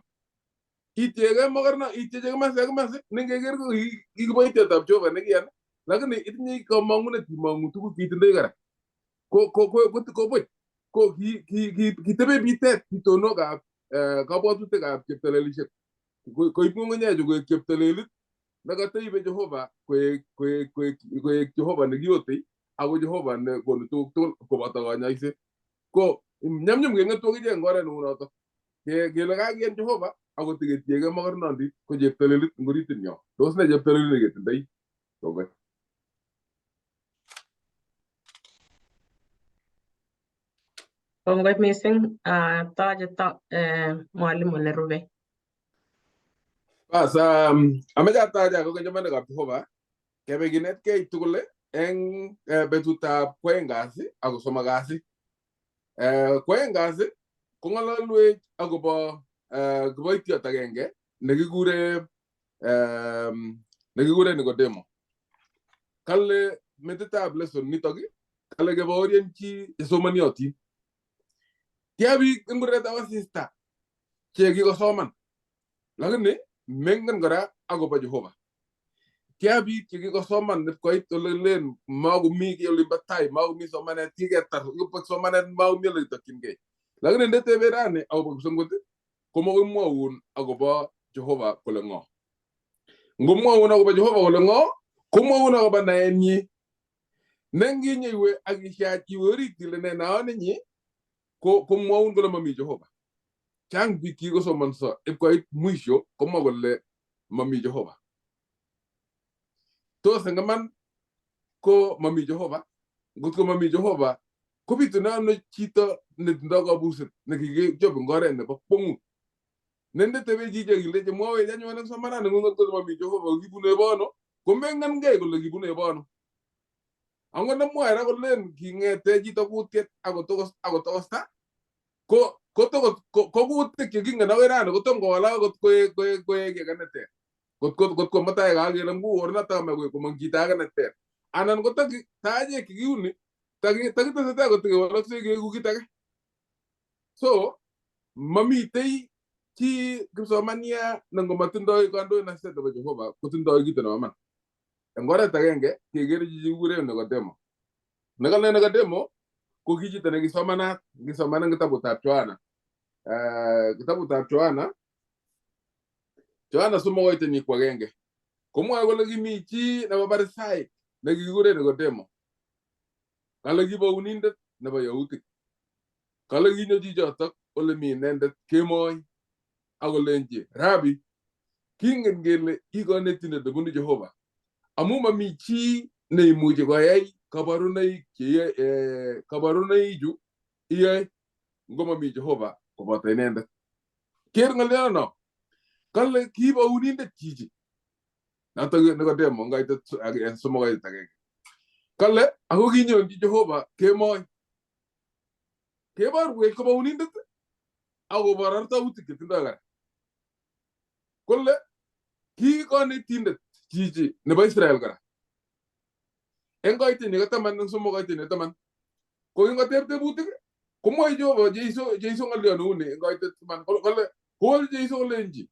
itiege mokorno itieche komasi ak komasi nengeker ko kikiboitietab Jehova nekiyan lakini itinye komong'unet imong'u tuguk cheitindoi kora ko buch ko kitebe bitet bitonokab kabwatutikab cheptelelisiek koib ng'ung'unyechu koek cheptelelit nekateibe Jehova koek Jehova nekiyotei ako Jehova nekonu tuguk tugul koboto konyoiset. Ko nyumnyum keng'etu akichek eng oret neu notok kele kakiyan Jehova ako tiketiegei mokornondit ko cheptelelit eng oritinyo. Tos ne cheptelelit neketindoi? Kongoi. Kongoi missing. Toche mwalimu nerube. Bas, ameche atach kokeny chamanikab Jehova kebe kinetkei tugul eng betutab kwoeng kasi ak kosomok kasi. Kwoeng kasi kong'ololwech akobo kiboitiot agenge nekikure Nikodemo. Kale metitab lesson nitok kale kebaorionchi chesomoniotin. Tia biik eng kuretab asista che kikosoman lakini mengen kora akobo Jehova. Tia biik chekikosoman ipkoit ole len makomi kiy olimbo tai, makomi somanet, kiketar somanet makomi ole kitokchingei. Lakini ndetebe rani akobo kipsongot komokoi mwoun akobo Jehova kole ng'o. Ngomwoun akobo Jehova kole ng'o, komwoun akobo naenyi. Nenginye iwe ak isiach iwe orit ile ne naoninyi, komwoun kole mami Jehova. Chang biik kikosomonso ipkoit mwisho komwa kole mami Jehova. Tos eng iman ko mami Jehova? Ngot ko mami Jehova, kobitune ano chito netindoi kabuset nekikichob eng oret nebo kwong'ut? Nendetebe chicho ilechi mwowech anyun eng somanani ng'ung ngot ko mami Jehova kibunu ebono, komengenkei kole kibunu ebono. Angot nemwoe ra kolen king'ete chito kutiet akotokosta, ko kutik chekingen akoi rani kotom kowalak akot koek kiy age neter. Kot ko mutai kakele nguornato komong chito age neter. Anan ko tachek kikiuni takitesetai kotikewalaksei keeku kit age. So mamitei chi kipsomania nengomatindoi kandoinatet nebo Jehova kotindoi kito nebo man. Eng oret agenge kekere chichi kikure Nikodemo. Nekale Nikodemo ko ki chito nekisomanat, kisoman eng kitabutab Yohana. Kitabutab Yohana, Yohana 3:1. Komwoe kole kimi chi nebo Parisaik nekikikure Nikodemo. Kale kibounindet nebo Yahudi. Kale kinyo chichotok ole mi inendet kemoi akolenji Rabi, kingen kele i konetindet nebunu Jehova. Amu mami chi neimuchi koyai kabarunoik kabarunoichu iyoe ngomami Jehova koboto inendet. Ker ng'oliono kale kibounindet chichi. Notok Nikodemo eng kaitet 3:1. Kale ako kinyonchi Jehova kemoi. Keborwech kobounindet akobor artautik chetindoi kora. Kole ki konetindet chichi nebo Israel kora. Eng koitenyi ko 10 eng 3:10. Ko kingoteb tebutik komwoe Jehova Jeiso ng'olio neuni eng koitet 10. Kole kowol Jeiso kolenji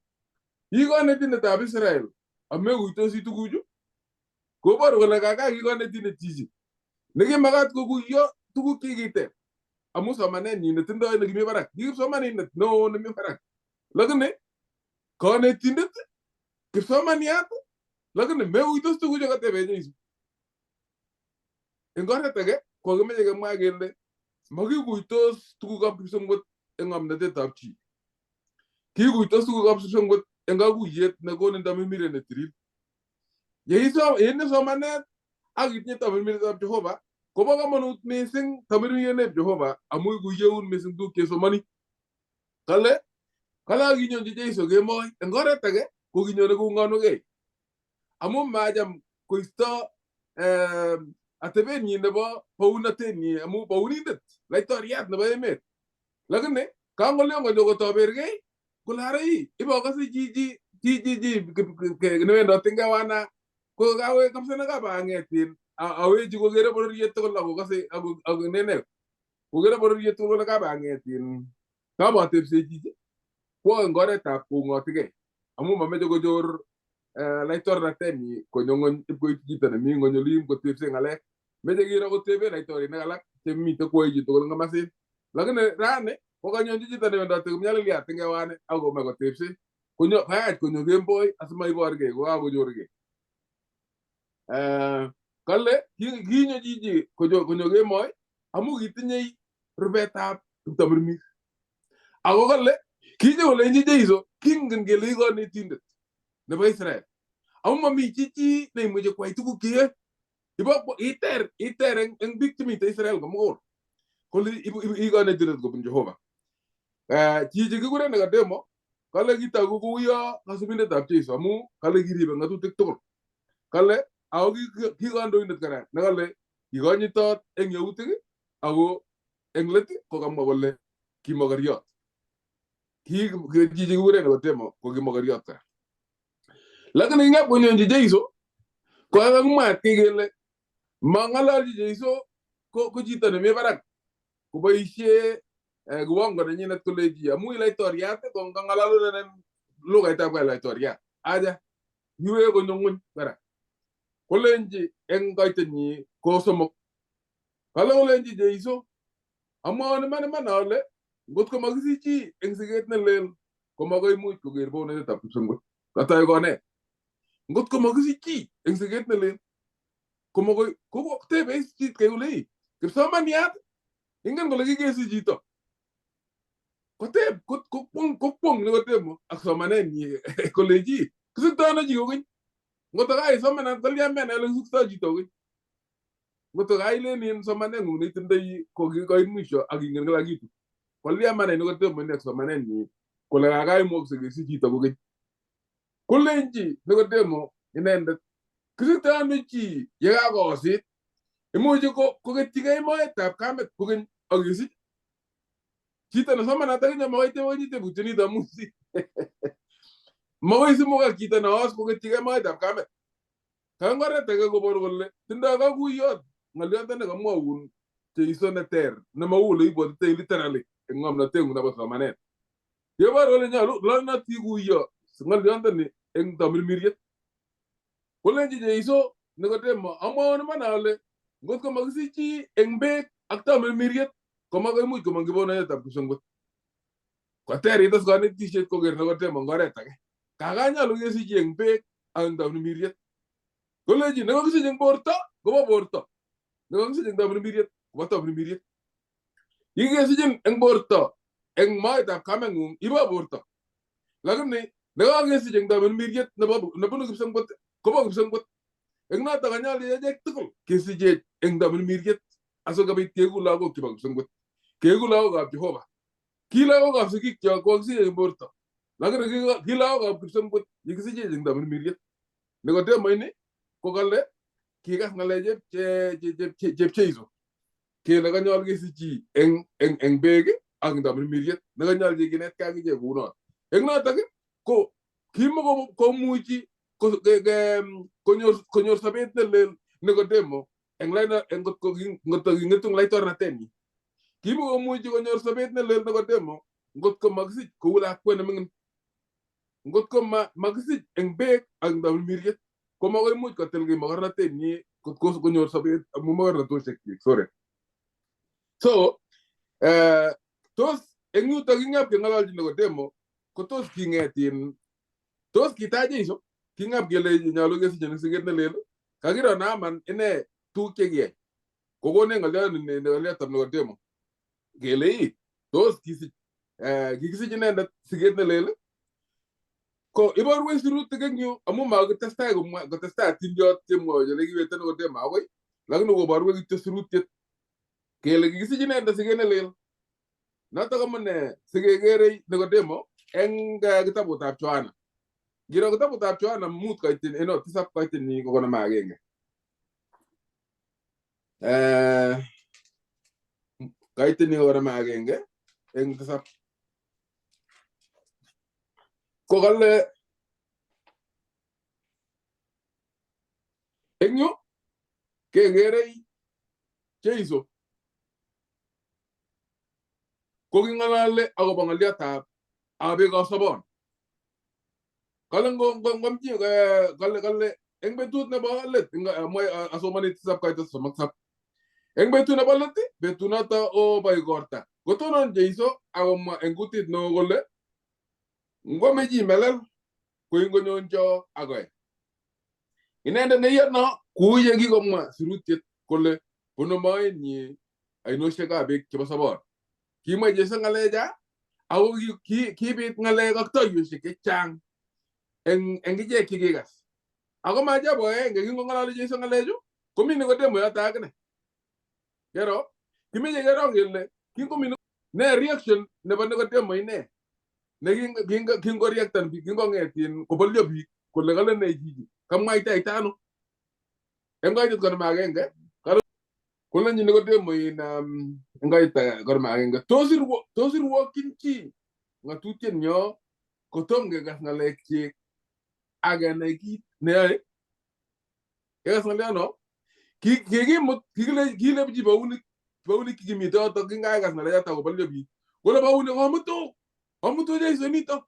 i konetindetab Israel amekuitosi tuguchu. Koboru kole kaka ki konetindet chichi nekimakat kokuyo tuguk chekiteb amu somanenyin netindoi nekimi barak. Ki kipsomanindet neo nemi barak. Lakini konetindet, kipsomaniat, lakini meuitos tuguchu katebe Jesu. Eng oret age kokimeche kemwa kele makikuitos tugukab kipsengwet eng ng'omnotetab chi. Kikuitos tugukab kipsengwet eng kakuyet nekonin tamirmiriet netilil. Yeitinye somanet ak itinye tamirmirietab Jehova, kobo komonut mising tamirmirietab Jehova amu ikuyeun mising tuguk chesomoni. Kale kale akinyonchi Jesu kemoi eng oret age kokinyone koung'onukei amu macham koisto atebenyin nebo bounotenyi amu bounindet laitoriat nebo emet. Lakini kangolyon konyo kotoberkei kole ara ii ibokose chichi chichi newendoti eng kewana ko kawe kabisa nekabang'et awechi kokere bororiet tugul akokose ako nene kokere bororiet tugul kole kabang'et kabatepse chichi kwo eng oretab koung'otikei amu mameche kochor laitornatenyi konyo ng'ony ipkoityi chito nemi ng'ony olin kotepse ng'alek. Meche kiro kotebe laitorinik alak chemite kwoe chitugul eng komasin. Lakini rani kokanyonchi chito newendoti kipnyaliliat eng kewani akomach kotepse konyo kayach konyo kemboi asimaiborgei kokakonyorgei. Kale kinyo chichi konyo kemoi amu kitinyei rubetab kiptamirmir. Ako kale kinyo kolenchi Jesu kingen kele i konetindet nebo Israel. Amu mami chichi neimuchi kwai tuguk cheyoe. Ibo iter iter eng biik chemite Israel komugul. Kole i konetindet kobun Jehova. Chichi kikure Nikodemo kale kitoku kouyo kasubindetab Jesu amu kale kiribe ng'atutik tugul. Kale ako ki kandoindet kora nekale kikonyitot eng yautik ako eng let kokamwa kole ki mokoriot. Ki chichi kikure Nikodemo ko ki mokoriot kora. Lakini kingap konyonchi Jesu ko kakimwa kele mang'ololchi Jesu ko chito nemi barak koboisie kiwango nenyinet kolechi amu i laitoriat ko ng'ololenen lugaitab kaa laitoriat. Aja kiwek konyo ng'weny kora. Kolenchi eng koitenyi ko somok. Kale kolenchi Jesu amwaun iman iman ale ngot ko makisich chi eng siket nelel komakoimuch koker bounotetab kipsengwet. Katoi konet. Ngot ko makisich chi eng siket nelel komakoi tebe chit kole kipsomaniat ingen kole kikesich chito. Koteb kokwong Nikodemo ak somanenyi kolechi kisikto ano chi kokeny. Ngot kaisomanat kolya menai ole kisikto chito kokeny. Ngot kailen in somaneng'ung neitindoi ko kikoit mwisho ak ingen kila kitu. Kolya manai Nikodemo ini ak somanenyi kole kakaimukse kesich chito kokeny. Kolenchi Nikodemo inendet kisikto ano chi yekakoosit. Imuchi koketyigei moetab kamet kokeny ak kesich. Chito nesomanat akinye makoi tebe tebutyonito amu makoi simukak chito neos koketyigei moetab kamet. Ka oret age koboru kole tindoi kakuyot ng'oliondo nekamwoun Jeiso neter nemau ole ibwotitoi literally eng ng'omnoteng'ung nebo somanet. Keboru kole nyolu lonot kikuyo ng'oliondoni eng tamirmiriet. Kolenchi Jeiso Nikodemo amwaun iman ale ngot ko makisich chi eng beek ak tamirmiriet komakoimuch komong kibonotetab kipsengwet. Koter ites konetisiet koker Nikodemo eng oret age. Kaka nyolu kesich chi eng beek ak eng tamirmiriet. Kolenchi nekokisich eng borto kobo borto. Nekokisich eng tamirmiriet kobo tamirmiriet. Yekikesichin eng borto eng moetab kameng'ung ibo borto. Lakini nekakesich eng tamirmiriet nebunu kipsengwet kobo kipsengwet. Eng notok konyolu echek tugul kesichech eng tamirmiriet asikobit keeku lagok chebo kipsengwet. Keeku lagokab Jehova. Ki lagokab sigikyok kokakisichech eng borto. Lakini ki lagokab kipsengwet yekisichech eng tamirmiriet. Nikodemo ini kokale kikas ng'alek chep Jeiso kele kanyolu kesich chi eng beek ak eng tamirmiriet nekanyolu kinetkei akichek kounoto. Eng notok ko kimakomuchi konyor sobet nelel Nikodemo eng ngot ko king'etu eng laitornatenyi. Kimakomuchi konyor sobet nelel Nikodemo ngot ko makisich kou lakwet neming'in. Ngot ko makisich eng beek ak eng tamirmiriet. Komakoimuch kotil kiy mogornotenyi kot konyor sobet amu mogornotosiekyik. Sorry. So tos eng yutok king'ap keng'ololchi Nikodemo ko tos king'et in tos kitach Jesu king'ap kele nyolu kesichin siket ne lel kakiro Naaman ine tuguk chekiyai kokonech ng'olyot ng'olyotab Nikodemo kele ii tos kisich kikisich inendet siket ne lel ko iborwech sirutik eng yu amu makitestai komwa kotestai atindiot chemwoe kele kiwekta Nikodemo akoi lakini koborwech kityo sirutiet kele kikisich inendet siket ne lel. Notok amune sikekerei Nikodemo eng kitabutab Yohana. Ngiro kitabutab Yohana 5 kaitin no 7 kaitin ko 51. Kaitin ko 51 eng 7. Ko kale eng yu kekerei Jesu ko king'alale akobo ng'olyotab abekab sobon. Kale ngomchi kale kale eng betut nebo let asomani 7 kaita 37. Eng betut nebo let betunoto obo igorta kotonon Jesu akomwa eng kutit neo kole ngwame chi melel koingonyoncho akoe. Inendet neiyono kou ye kikomwa sirutiet kole bunu moenyi ainosiekab beek chebo sobon. Kimwa Jesu ng'alecha ako kibit ng'alek ak toiyosiek chechang eng ichek chekikas. Ako maajabu agenge kingong'ololi Jesu ng'alechu komi Nikodemo yoto akine. Kero kimeche kero kele kingomi ne reaction nebo Nikodemo ine ne kingoreactan biik kingong'et kobolyo biik kole kale ne chichi kamwaitaita ano eng kaitet 51 kolenji Nikodemo eng kaita 51 tos irwokyin chi ng'atutiet nyo kotom kekas ng'alekchik ak kenai kit neyoe. Kekas ng'olyono kikimut kilepchi baunik kikimite yotok kingakas ng'alechoto kobolyo biik kole baunik omutu Jesu nito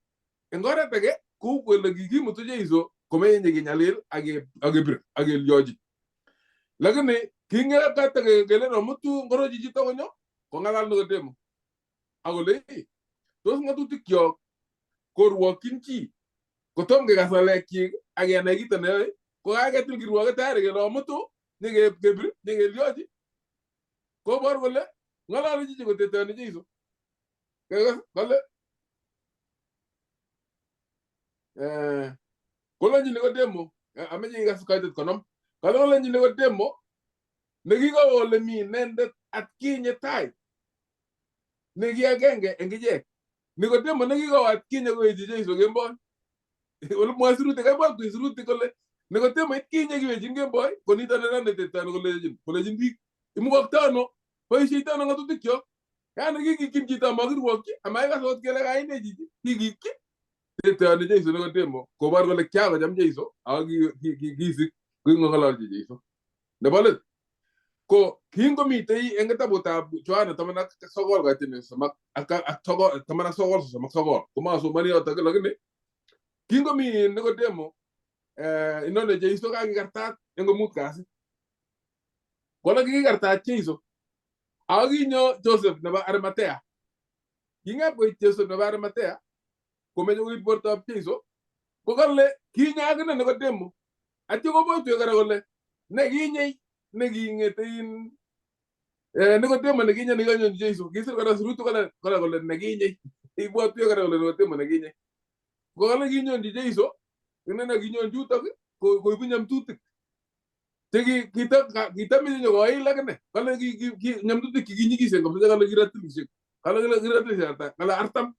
eng oret age kou kole kikimutu Jesu komenye kenyalil ak kebir ak kelyochi. Lakini kingekata kelen omutu ngoro chichito konyo kong'alal Nikodemo akole tos ng'atutikyok korwokyin chi kotom kekas ng'alekchik ak kenai kito neyoe ko kaketil kirwoket tayari kele omutu nyekebir nyekelyochi kobor kole ng'ololi chichi koteteoni Jesu. Kale kolenji Nikodemo ameche ikas kaitet 50 kale kolenji Nikodemo nekikowo ole mi inendet atkinye tai neki agenge eng ichek. Nikodemo nekikowo atkinye kowechi Jesu kemboi. Ole mwoe sirutik kaibwat kuy sirutik kole Nikodemo itkinye kiwechin kemboi ko nito netetoni kolechin biik imukokto ano boisheito ano ng'atutikyok. Yani kikikyin chito amakirwokyi amaikas akot kele kaine chichi kikikyi teteoni Jesu Nikodemo kobor kole kiakocham Jesu ako kisik kingong'ololchi Jesu. Nebo let ko kingomitei eng kitabutab Yohana 19 kaitin 19 39 komasomani yotok lakini kingomi Nikodemo inoni Jesu kakikartat eng ko-5 kasi. Kole kikikartat Jesu ako kinyo Joseph nebo Arimathea. King'ap koit Joseph nebo Arimathea komeche koib bortoab Jesu ko kale kinyo akine Nikodemo atyo kobwotwech kora kole nekinye neking'ete Nikodemo nekinye nekikanyonchi Jesu kisir kora sirutik kora kole nekinye ibwotwech kora kole Nikodemo nekinye ko kale kinyonchi Jesu inene kinyonchi yutok koibu nyamtutik che kitameche nyokoil akine kale nyamtutik chekinyikisen kabisa kale kiratilishek kale kiratilishek ata kale 40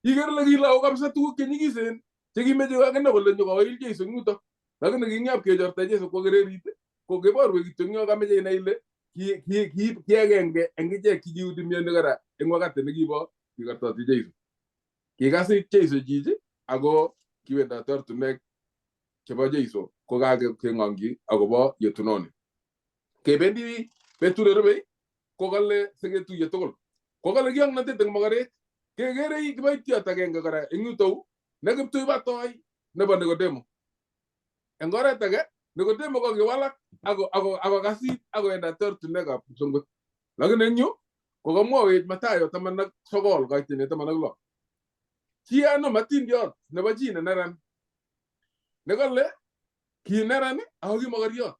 iker ile kilou kabisa tuguk chenyikisen chekimeche akine kole nyokoil Jesu eng yutok lakini king'ap kechorta Jesu kwo kererit ko keborwech kityo eng yo kameche inai ile ki agenge eng ichek chekihudumioni kora eng wakati nekibo kikartoti Jesu. Kikasit Jesu chichi ako kiwendoti ortinwek chebo Jesu ko kakeng'ongyi akobo yetunoni. Kebendi betut nerubei ko kale siketuiye tugul. Ko kale kiongnotet eng mokorek kekerei kiboitiot agenge kora eng yutou ne kiptuibatoi nebo Nikodemo. Eng oret age Nikodemo kokiwalak ako kasit akowendat ortinwekab kipsongwet. Lakini eng yu kokamwowech Mathayo 19 kaitini 16. Chi anom atindiot nebo chi ne neran nekale ki neran ako ki mokoriot.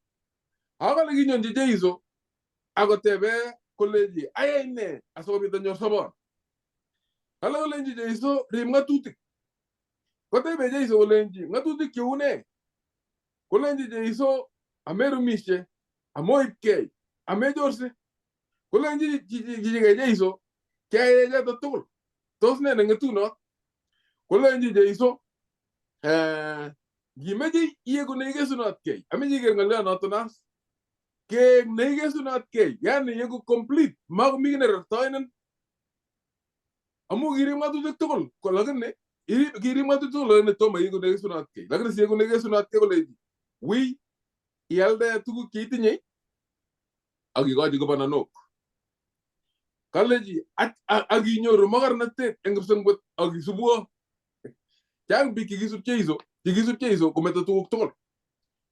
Ako kale kinyonchi Jeiso akotebe kolenji ayai ne asikobit anyor sobon. Kale kolenji Jeiso rib ng'atutik. Kotebe Jeiso kolenji ng'atutik cheu ne? Kolenji Jeiso amerumishe, amoibkei, amechorse. Kolenji chichike Jeiso kiayai choto tugul. Tos ne neng'etunot? Kolenji Jeiso ngimeche ieku neikesunotkei, ameche iker ng'olionoto nas. Keek neikesunotkei, yani yeku complete, makomi kiy nerortoinin. Amu kirib ng'atutik tugul, ko lakini kirib ng'atutik tugul lakini tomo iku neikesunotkei. Lakini sieku neikesunotkei kolenji wii ialde tuguk cheitinye ak ikochi kibananok. Kalechi ak inyoru mokornotet eng kipsengwet ak isubwo. Chang biik chekisub Jeiso kometo tuguk tugul.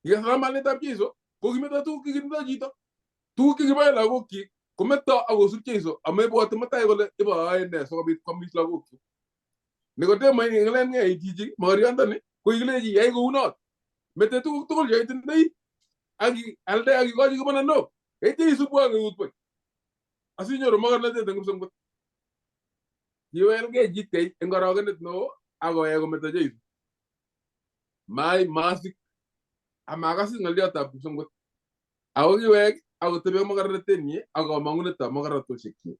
Kikasara malitab Jeiso ko kimeto tuguk chekitindoi chito. Tuguk chekiboe lagokyik kometo ak kosub Jeiso amebwoti mutai kole iboyoe ne sikobit kwamis lagokyuk. Nikodemo ng'alen chichi mokoriondoni ko kikilechi yai kounot. Mete tuguk tugul cheitindoi ak ialde ak ikochi kibananok. Yeityo isubwo ak eut buch. Asinyoru mokornotet eng kipsengwet. Kiwelgei chitkei eng orogenet neo ak koyai kometo Jeiso. Mai masik amakasis ng'oliotab kipsengwet. Ako kiwek akotebe mokornotenyi ak kamang'unetab mokornotosiekyik.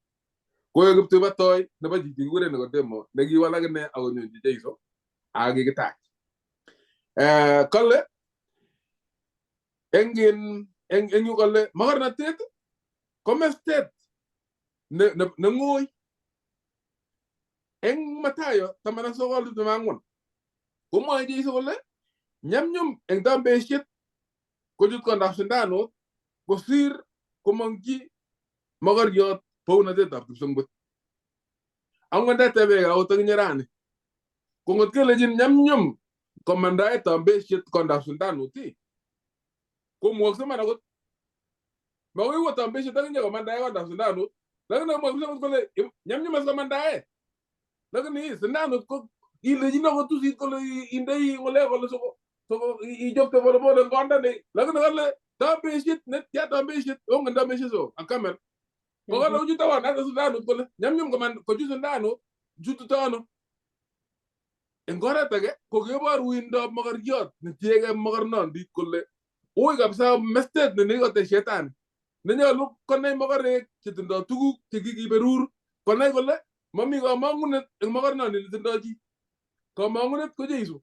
Koek kiptubatoi nebo chichi kikure Nikodemo nekiwalak ine akonyonchi Jeiso ak kikitach. Kale eng yu kale mokornotet ko mestet ne ng'oi. Eng Mathayo 19:24 komwoe Jeiso kole nyamnyum eng tambesiet kochut kondab sindanut kosir komongchi mokoriot bounatetab kipsengwet. Angot ndetebekei akot akinye rani, ko ngot kelechin nyamnyum komandae tambesiet kondab sindanut ii, komwokse iman akot. Makoi iwo tambesiet akinye komandae kondab sindanut, lakini kamwa kipsengwet kole nyamnyum as komandae. Lakini sindanut ko ilechini akot usit kole indei ng'ulek kole soko ichopte polepole eng konda ni, lakini kale tambesiet netya tambesiet, ongen tambesiet so ak camel. Ko kale uchute ata sindanut kole nyamnyum kochut sindanut chutito ano. Eng oret age ko kebor uindab mokoriot netiegei mokornondit kole ui kabisa mestet ne nekikote shetani nenyolu konai mokorek chetindoi tuguk chekikiberur konai kole mami kamang'unet eng mokornondit netindoi chi. Kamang'unet ko Jeiso.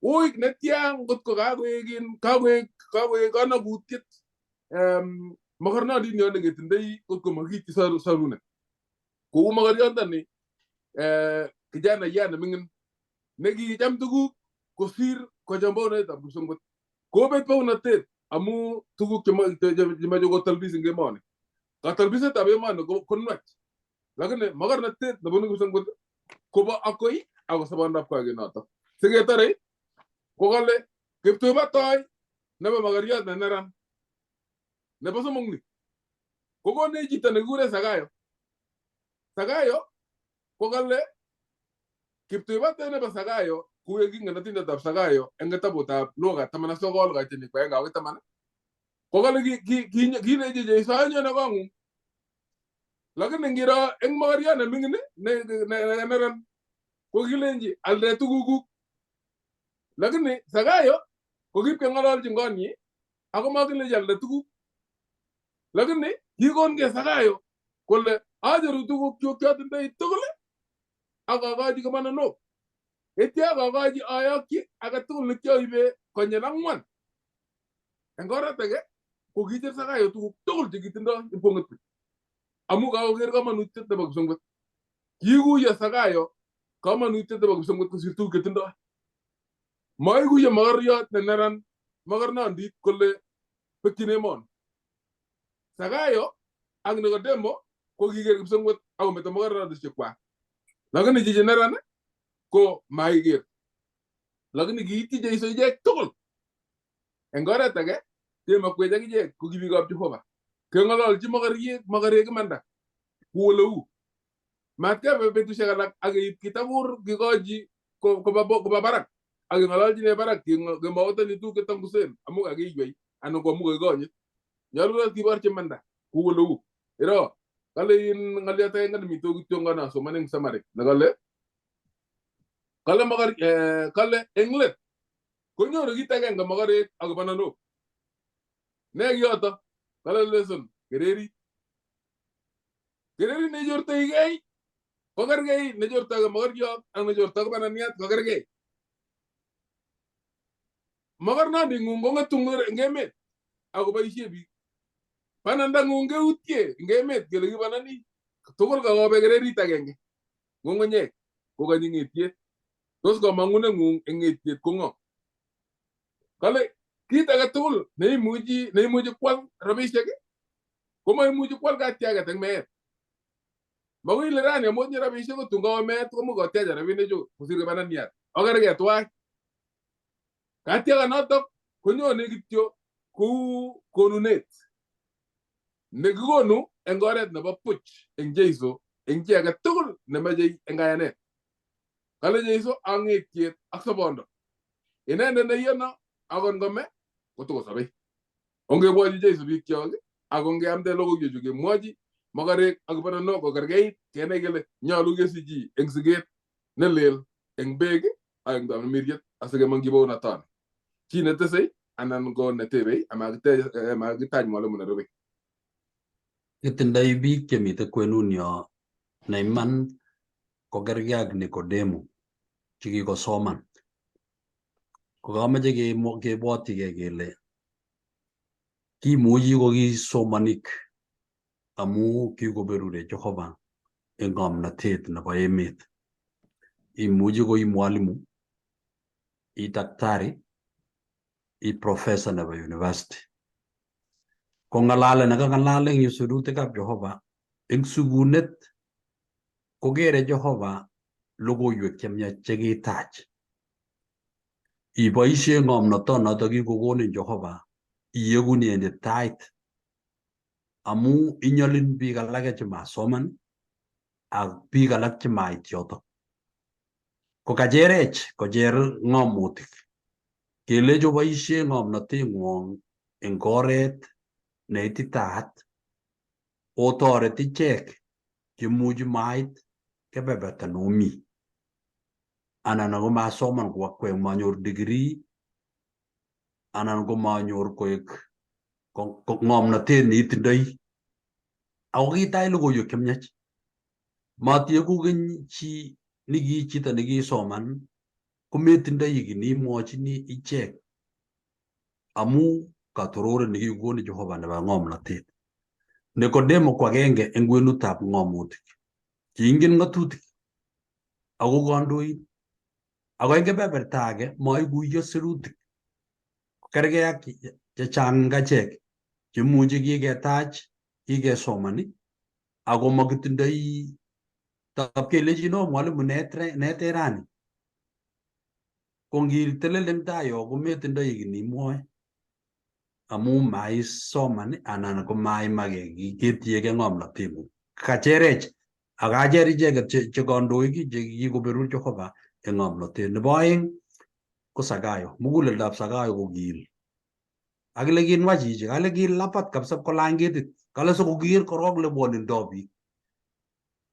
Ui netya ngot ko kakoek in kakoek kanakutiet mokornondit nyo neketindoi ngot ko makiityi sorunet. Kou mokoriondoni kijana neming'in nekicham tuguk kosir kocham bounatetab kipsengwet. Kobet bounatet amu tuguk chemoche kotalbis eng emoni. Katalbisetab emoni ko nwach. Lakini mokornotet nebunu kipsengwet kobo akoi ako sobondab noto. Siketore ko kale kiptubatoi nebo mokoriot ne neran nebo somok ni kokonech chito nekikure Zakayo. Zakayo ko kale kiptubatoi nebo Zakayo kuye kingen atindotab Zakayo eng kitabutab Luka 19 kaitini 1 akoi 10 ko kale kilechi Jeiso anyone kong'ung. Lakini ngiro eng mokoriot neming'in ne neran ko kilenji alde tugukuk. Lakini Zakayo ko kipkeng'ololchin konyi ako makilechi alde tuguk. Lakini kikonkei Zakayo kole acheru tugukchuk chotindoi tugul ak akochi kibananok. Yeityo akochi ayokyi age tugul nekioibe konyil ang'wan. Eng oret age ko kicher Zakayo tuguk tugul chekitindoi ipkong'et buch. Amu kakoker komonutiet nebo kipsengwet. Kikuyo Zakayo komonutiet nebo kipsengwet kosir tuguk chetindoi. Maikuyo mokoriot ne neran mokornondit kole bekyin emoni. Zakayo ak Nikodemo ko kiker kipsengwet akometo mokornondisiekwak. Lakini chichi neran ko makiker. Lakini kiityi Jeiso ichek tugul. Eng oret age, chemakwech akichek ko ki biikab Jehova. Keng'ololchi mokoryek, mokorek imanda kou oleu. Matkebe betusiek alak ak keib kitabur kikochi koba barak ak keng'ololchine barak kemwautoni tuguk chetangusen amu kakiywei anan ko amu kakikonyit. Nyolunot kiborchi imanda kou oleu. Iro, kale in ng'oliot agenge nemito kityongon asoman eng summary nekale kale mokor kale eng let konyoru kit agenge mokorek ak kibananok. Ne kiyoto? Kale lesson kererit. Kererit neichortoigei kokergei nechortoi mokoriot ak nechortoi kibananiat kokergei. Mokornonding'ung kong'etu eng emet akoboisie biik. Banandang'ung keutie eng emet kele kibanani. Tugul kakobe kererit agenge. Ng'ung'unyek kokanyi ng'etiet. Tos kamang'uneng'ung eng ng'etiet ko ng'o? Kale kit age tugul neimuchi kwal rabisiek komaimuchi kwal katiaket eng meet. Makoi ile rani amu atinye rabisiek ko tun kawe meet komuch kotiacha rabinichu kosir kibananiat. Okergei tuwai. Katiakanotok konyone kityo kou konunet nekikonu eng oret nebo buch eng Jeiso eng chi age tugul nemechei eng kayanet. Kale Jeiso ang'etiet ak sobondo. Inendet neiyono akot ngome kotokosobei. Ongebwochi Jeiso biikchok ak ongeamde logoiwechu kemwochi mokorek ak kibananok kokergeit kenai kele nyolu kesich chi eng siket nelel eng beek ak eng tamirmiriet asikemong kibounatoni. Chi netesei anan ko netebei amakitach mwalimu nerubei. Kitindoi biik chemite kwenunyo neiman kokergei ak Nikodemo chekikosoman. Kokameche kebwotyigei kele kimuchi ko ki somanik amu kikoberure Jehova eng ng'omnotet nebo emet. Imuchi ko i mwalimu, i daktari, i professor nebo university. Ko ng'alalet nekang'alal eng yu sirutikab Jehova eng sukunet kokere Jehova logoiwek chemiach chekitach. Iboisie ng'omnotonoto kikokonin Jehova iyeku inendet tait amu inyolin biik alake chemasoman ak biik alak chemait yotok. Ko kacherech kocher ng'omutik kelech oboisie ng'omnoteng'wong eng oret neititaat otoret ichek chemuchi mait kebeberta nomi anan ako masoman ko akwek manyor degree anan ko manyor koek ng'omnotet neitindoi ako kitach logoiwek chemiach. Matieku keny chi neki chito nekisoman kometindoi kiy neimwochini ichek amu katororet nekikokonin Jehova nebo ng'omnotet. Nikodemo ko agenge eng kwenutab ng'omutik. Kiingen ng'atutik ako kandoin ako eng kebeberta age maikuiyo sirutik. Kergei ak chechang eng achek chemuchi kiketach, kikesoman ako makitindoi tab kelechin o mwalimu nete rani. Ko ngitelel eng tai yo kometindoi kiy neimwoe amu maisoman anan ko maimake ketiegei ng'omnoteng'ung. Kacherech ak acher icheket che kandoik che kikoberur Jehova eng ng'omnotet. Nebo aeng ko Sakayo. Muguleldab Sakayo ko kiil. Akile kinwach chichi, kale kilapat kabisa kolany ketit. Kale sikoker korok lebwonindoi biik.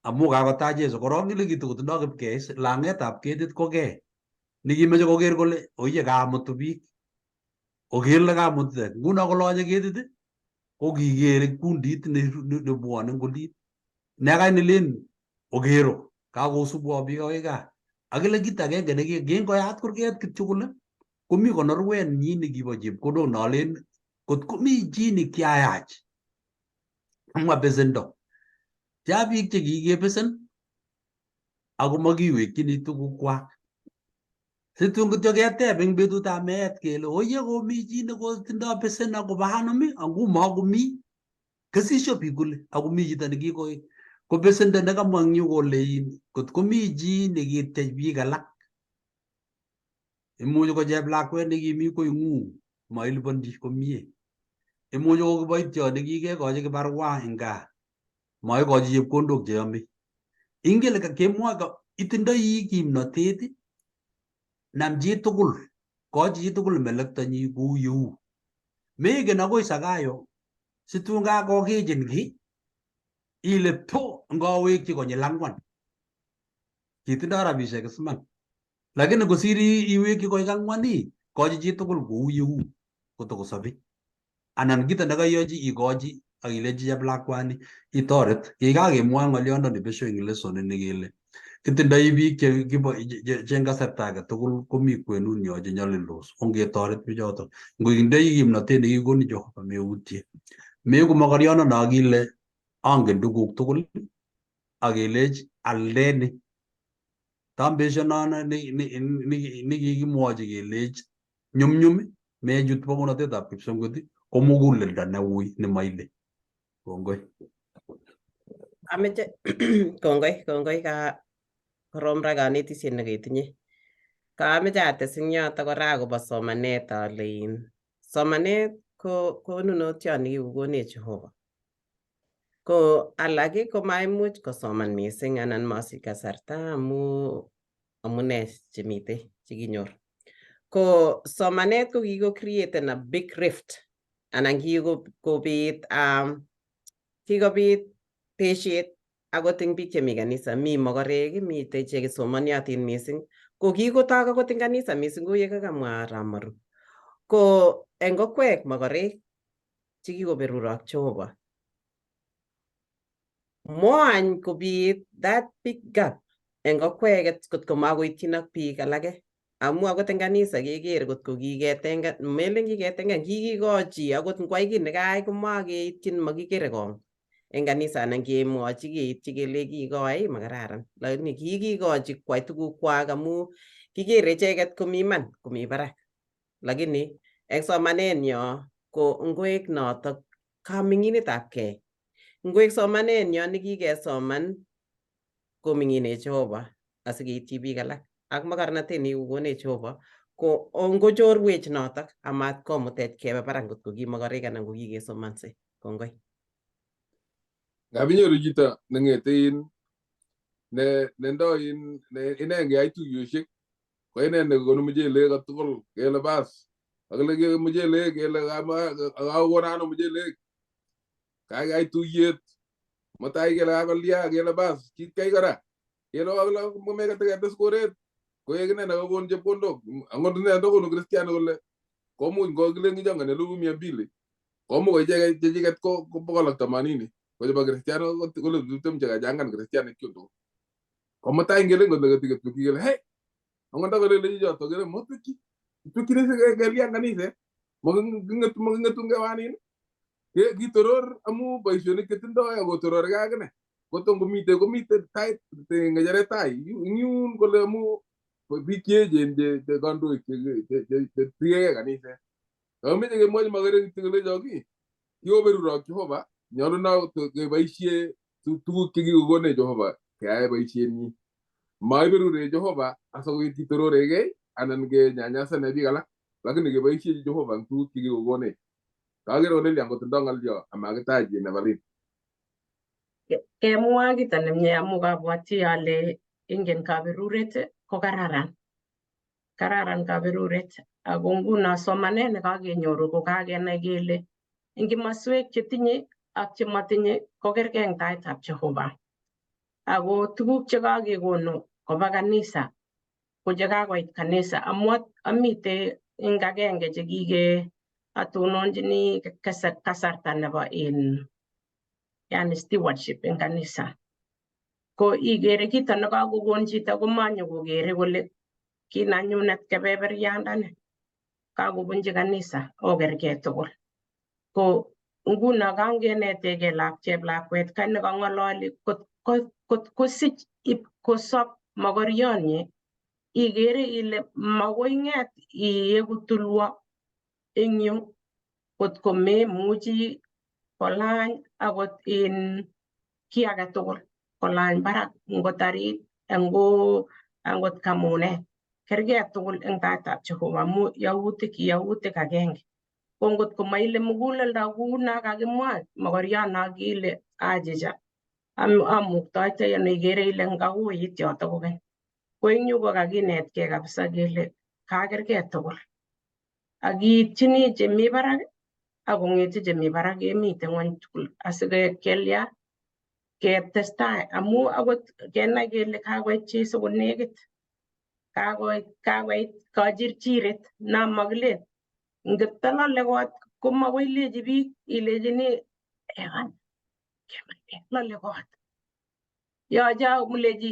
Amu kakotach Jesu korok ile kitokotindoi kipkeis lang'etab ketit ko kee. Nekimeche koker kole oiye kamutu biik. Oker le kamutite. Nguno kolonye ketit ko kikere kundit nebwone eng olin. Nekai nelen okero kakosubwo biik akoi gaa. Akile kit agenge nekingoyat kurget kityo kole komi konorwenyi nekibo chepkondok nolen kot komi chi nekiayach amwa besendo. Tia biik chekikebesen ako makiwekchini tugukwak. Situn kityo keteb eng betutab meet kele oye komi chi nekotindoi besen akobo anum angu makomi kesisyo biik kole akomi chito nekikoek ko besendo nekamwa eng yu kole kot komi chi nekitiech biik alak imuchi ko cheplakwet nekimi koing'ung Mailiponchi komie. Imuch ko kiboitiot nekikekochi kibarua eng gaa, maikochi chepkondok cheyome. Ingen ile kemwoe itindoi kimnotet, nam chitugul, kochi chitugul melektonyi kou yeu. Mengen akoi Zakayo situn kakokechin kiy ile po ngawekchi konyil ang'wan. Kitindoi rabishek isman. Lakini kosir iwekchi koik ang'wan ii, kochi chitugul kou yeu kotokosobe. Anan kito nekayochi ikochi ak ilenchi cheplakwani itoret. Kikakemwoe ng'olyondoni besho eng lesson ini kele kitindoi biik che eng kasarta age tugul komi kwenut nyo chenyolildos. Ongetoret bichoto. Ngokindoi kimnotet nekikoni Jehova meutye. Meku mokoriondono kile angen tuguk tugul ak kelech aldeni. Tambesho nono nikikimwochi kelech nyumnyum mechut bokonotetab kipsongot ko muguleldo neui nemaile. Kongoi. Ameche kongoi kongoi ka korom ra kanetisiet neketinye. Kaameche ates eng yoto kora akobo somanet ale in somanet ko konunotiot nekikokonech Jehova. Ko alak ko maimuch kosoman mising anan masich kasarta amu amune chemitei chekinyor. Ko somanet ko kiko createn a big rift anan kikobit kikobit tesiet akot eng biik chemi kanisa, mi mokorek, mitei chesomoniotin mising, ko kikotok akot eng kanisa mising kou yekakamwa Ramaru. Ko eng okwek mokorek chekikoberurok Jehova. Moany kobit that big gap eng okweket kot ko makoityin ak biik alake. Amu akot eng kanisa keker kot ko kiketengan, melen kiketengan, kikikochi akot ngwai kiy nekayai komakeityin, makikere kong eng kanisa anan kemwochi keityi kele kikoai makararan. Lakini kikikochi kwai tugukwak amu kikere icheket komi iman komi barak. Lakini eng somanenyo ko ngwek notok kaming'inetabkei. Ngwek somanenyo nekikesoman koming'inech Jehova asikeityi biik alak ak makarnatet nekikokonech Jehova ko ngochorwech notok amat komutech kebe barak ngot ko ki mokorek anan ko kikesomanse. Kongoi. Ngap inyoru chito neng'ete in ne nendoi in ne ine ngeyai tuiyoshek ko ine nekonu muchelek kotugul kele bas akile ke muchelek kele kakokon ano muchelek kakeyai tuyet mutai kele kakolya kele bas kitkei kora kele akile mekatiketes koret koek ine nekakon chepkondok angot ine ndokonu kristiano kole komuch ngokilen kichongan elipu mia mbili komuch ko icheket chechiket ko bokol ak themanini ko chebo kristiano ko elipu tiptem chekachangan kristianik chun tugul komutai ngelen kole katiketwekyi kele hei angot ndakolele chichoto kele motwekyi kitwekyini sikelyan kaniset making'etu ngewanin kitoror amu boisionik chetindoi akotororgei akine koto ngomite komite tait ng'echeret tai ing yun kole amu biik cheechen che kandoik che tiegei kaniset ameche kemwochi mokorek kityo kelecho ki kikoberurok Jehova nyolunot keboisie tuguk chekikokonech Jehova keyae boisienyi maiberurech Jehova asikobit kitororegei anan kenyanyasane biik alak lakini keboisiechi Jehova eng tuguk chekikokonech. Kaker kole kotindoi ng'olyo amakitach Evelyn. Kemwa kito nemie amu kabwoti ale ingen kaberuret ko kararan. Kararan kaberuret ako nguno somanet nekakenyoru ko kakenai kele eng kimoswek chetinye ak chemotinye ko kerkei eng taitab Jehova. Ako tuguk chekakekonu koba kanisa ko chekakoit kanisa amu amite eng agenge chekike atononchini kasarta nebo in yani stewardship eng kanisa. Ko ikere kito nekakokon chito komanyo kokere kole kinanyunet kebeberiandani kakobunchi kanisa okerkei tugul. Ko nguno kangenetegei cheplakwet ka nekang'ololi kot kosich ip kosop mokorionyi ikere ile makoi ng'et ieku tulwo eng yu kot ko memuchi kolany akot in kiy age tugul kolany barak ngo tarit ngo angot kamunet kerkei tugul eng taitab Jehova amu yautik yautik agenge. Ko ngot komaile muguleldo kou no kakimwa mokoriot no kile achicha amuktoitoi ano ikere ile kakuyit yoto kokeny. Ko eng yu ko kakinetkei kabisa kele kakerkei tugul. Ak kiitchini chemi barak ak kong'etyi chemi barak kemite ng'wony tugul asikekelya ketestai amu akot kenai kele kakoit Jesu konekit kakoit kakoit kachirchiret no makilen ngiptalale kot komakoi ilechi biik ilechini ewan lole kot yoche amulechi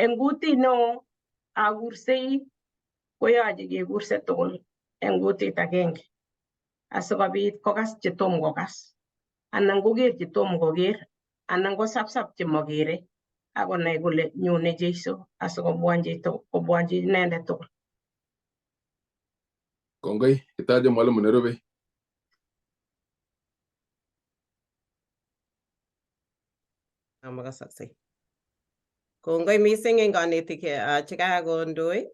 eng kutit neo akursei koyoche kekurse tugul eng kutit agenge asikobit kokas chetom kokas anan koker chetom koker anan kosapsap chemokere akonai kole nyone Jesu asikobwonchi kobwonchi inendet tugul. Kongoi, itaje mwalimu nerube. Amakasaksei. Kongoi mising eng konetik chekakondoi.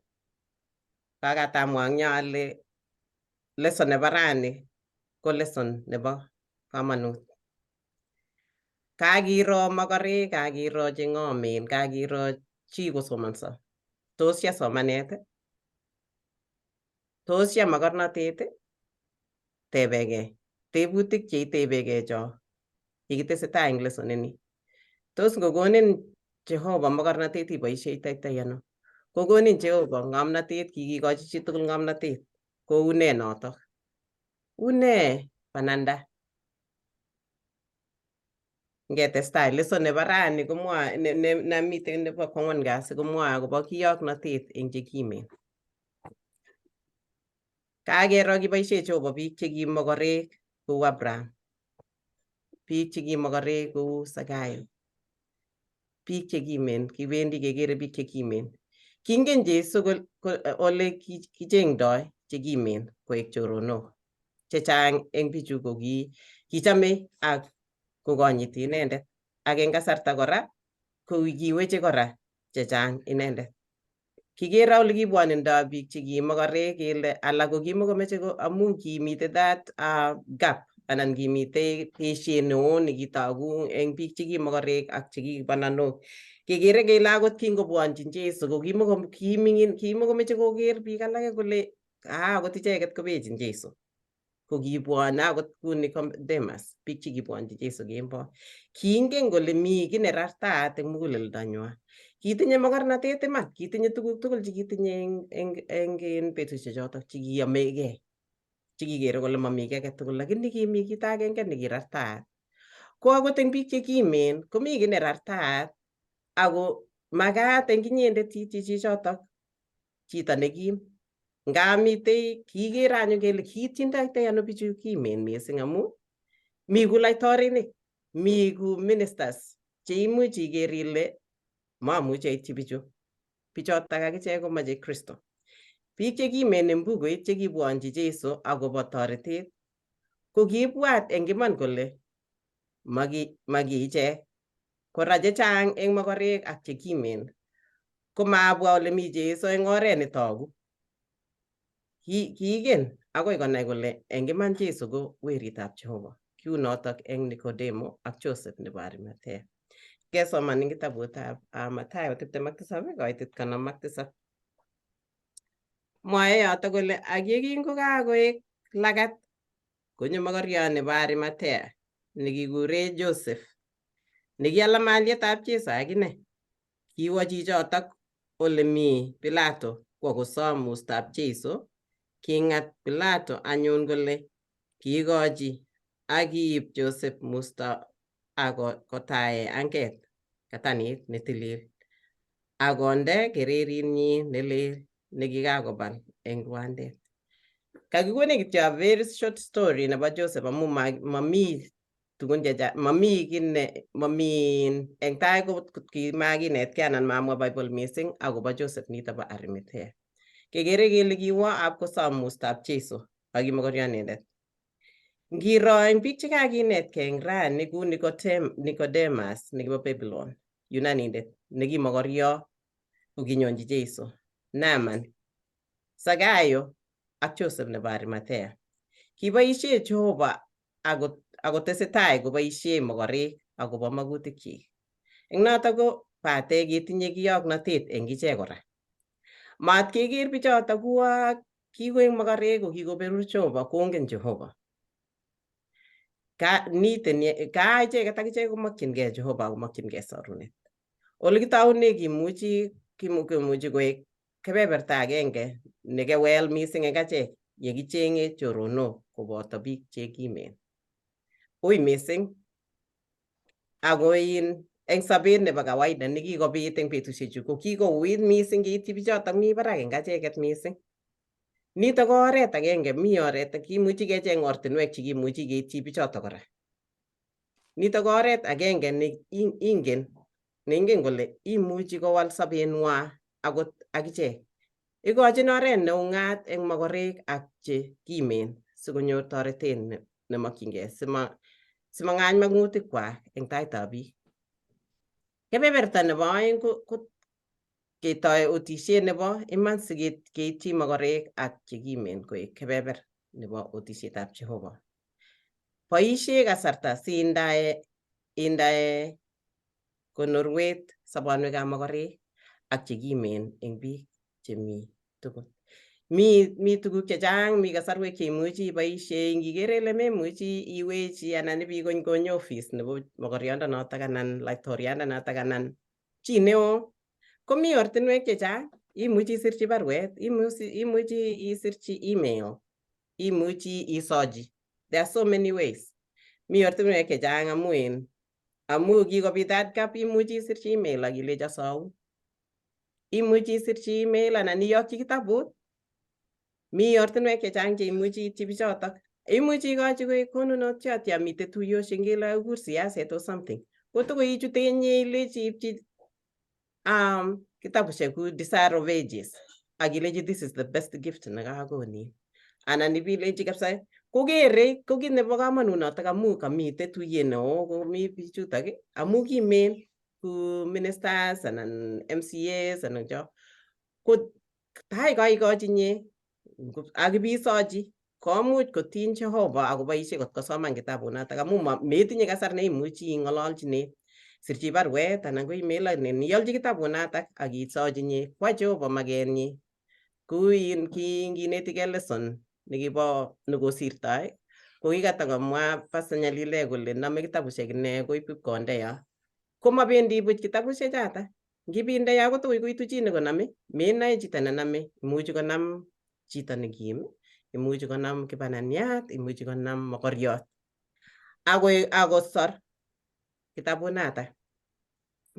Kakatamwa eng yo ale lesson nebo rani ko lesson nebo kamanut. Kakiro mokorek, kakiro cheng'omen, kakiro chi kosomonso. Tos ya somanet? Tos ya mokornotet? Tebekei. Tebutik cheitebekei cho yekitesetai eng lesson ini. Tos ngokonin Jehova mokornotet iboisheitoi ano? Kokonin Jehova ng'omnotet, kikikochi chitugul ng'omnotet. Ko une notok? Une bananda? Ngetestai lesson nebo rani komwoe nemiten nebo kwangwan kasi komwoe akobo kiyoknotet eng chekimen. Kakero kiboishe Jehova biik chekimokorek kou Abraham, biik chekimokorek kou Zakayo, biik chekimen, kiwendi kekere biik chekimen. Kingen Jesu ole kichengdoi chekimen koek choronok. Chechang eng bichu ko kichome ak kokonyiti inendet. Ak eng kasarta kora ko kiweche kora chechang inendet. Kikere ole kibwonindo biik chekimokorek kele alak ko kimokomeche amu kimite that gap anan kimite besiet neo nekitogu eng biik chekimokorek ak chekibananok. Kekere kele akot kingobwonchin Jesu ko kiming'in kimokomeche koker biik alake kole akot icheket kobechin Jesu. Ko kibwone akot kou Nicodemus, biik chekibwonchi Jesu kemboi. Kingen kole mi kiy nerartaat eng muguleldonywa. Kitinye mokornotet iman, kitinye tuguk tugul chekitinye eng betusiek chotok chekiyomegei, chekikere kole mami kiy age tugul, lakini kimi kit agenge nekirartaat. Ko akot eng biik chekimen komi kiy nerartaat ako makat eng inyendet ityi chichotok chito nekim. Nga mitei kikere anyun kele kiityindoitoi ano bichu kimen mising amu mi ku laitorinik, mi ku ministers cheimuch iker ile mamuchi aityi bichu. Bichotok akichek komoche Kristo. Biik chekimen eng bukuit chekibwonchi Jesu akobo toretet ko kiibwat eng iman kole maki ichek. Kora chechang eng mokorek ak chekimen ko mabwa ole mi Jesu eng oret netogu. Kiingen akoi konai kole eng iman Jesu ko weritab Jehova. Kiu notok eng Nikodemo ak Joseph nebo Arimathea. Kesoman eng kitabutab Mathayo 27 koitit 57. Mwae yoto kole ak yekingokakoek lagat konyo mokoriot nebo Arimathea nekikure Joseph nekiale malietab Jesu akine. Kiwo chichotok ole mi Pilato kwo kosom mustab Jesu. King'at Pilato anyun kole kiikochi ak kiib Joseph musto ak kotae anget katanit netilil ak konde kererinyi nelel nekikakobal eng rwandet. Kakikonech kityo a very short story nebo Joseph amu mami tugun chechang, mami kiy ne mami eng tai ko kimakinetkei anan mamwa Bible mising akobo Joseph nito bo Arimathea. Kekere kele kiwo ap kosom mustab Jesu ak kimokoriot inendet. Ngiro eng biik chekakinetkei eng rani kou Nicodemus nekibo Babylon, Yunanindet nekimokorio ko kinyonchi Jesu, Naaman, Zakayo ak Joseph nebo Arimathea. Kiboisie Jehova akotesetai koboisie mokorek akobo makutikyik. Eng notok ko bate ketinye kiyoknotet eng ichek kora. Mat keker bichotok kuo kikoek mokorek ko kikoberur Jehova kongen Jehova. Ka niten ka icheket akichek komokyingei Jehova akomokyingei sorunet. Ole kitoune kimuchi koek kebeberta agenge nekewel mising eng achek yekichenge choronok koboto biik chekimen. Ui mising ako in eng sobet nebo kawaida nekikobit eng betusiechu ko kikouit mising keityi bichotok mi barak eng acheket mising. Nitok ko oret agenge, mi oret kimuchi kecheng ortinwek chekimuchi keityi bichotok kora. Nitok ko oret agenge ne ingen neingen kole imuchi kowal sobenwa akot akichek. Ikochin oret neung'at eng mokorek ak che kimen sikonyor toretet nemokyingei simang'any magutik kwak eng taitab biik. Kebeberta nebo oeng ko ketoi otisiet nebo iman sikeityi mokorek ak chekimen koek kebeber nebo otisietab Jehova. Boisie kasarta sindae indae konorwet sobonwekab mokorek ak chekimen eng biik chemi tugul. Mi tuguk chechang, mi kasarwek cheimuchi iboisie ngikere ile memuchi iwechi anan ibikony office nebo mokoriondonotok anan laitoriandonotok anan chi neo komi ortinwek chechang. Imuchi isirchi baruet, imuchi isirchi email, imuchi isochi. There are so many ways. Mi ortinwek chechang amu en amu kikobit gap imuchi isirchi email ak ilechi asoun. Imuchi isirchi email anan iyokyi kitabut. Mi ortinwek chechang cheimuchi ityi bichotok. Imuchi ikochi koek konunotiot yo mitei tuiyosiek ngele kakikur siaset or something. Kotoko ichute inye ilechi ipchi kitabushek kou Desire of Ages ak ilechi this is the best gift nekakonin. Anan ibilechi kabisa kokere ko kit nebo komonut notok amu kamite tuyet neo komi bichutok amu kimen ku ministers anan MCAs anan cho ko tai koikochi inye ak ibisochi komuch kotiny Jehova akoboisie kot kosoman kitabunotok amu metinye kasar neimuchi ing'ololchine. Sirchi baruet anan ko email anan iolchi kitabunotok ak isochi inye kwa Jehova makenyi. Kou in kinginetigei lesson nekibo nekosirtoi ko kikata komwa Pastor Nyalile kole nome kitabushek ine koib ipkonde yo. Komabendi buch kitabushek choto. Ngipinde yo kotokoi koitu chi nekonome, menoe chito nenome, imuchi konam chito nekim, imuchi konam kibananiat, imuchi konam mokoriot. Akosor kitabunoto.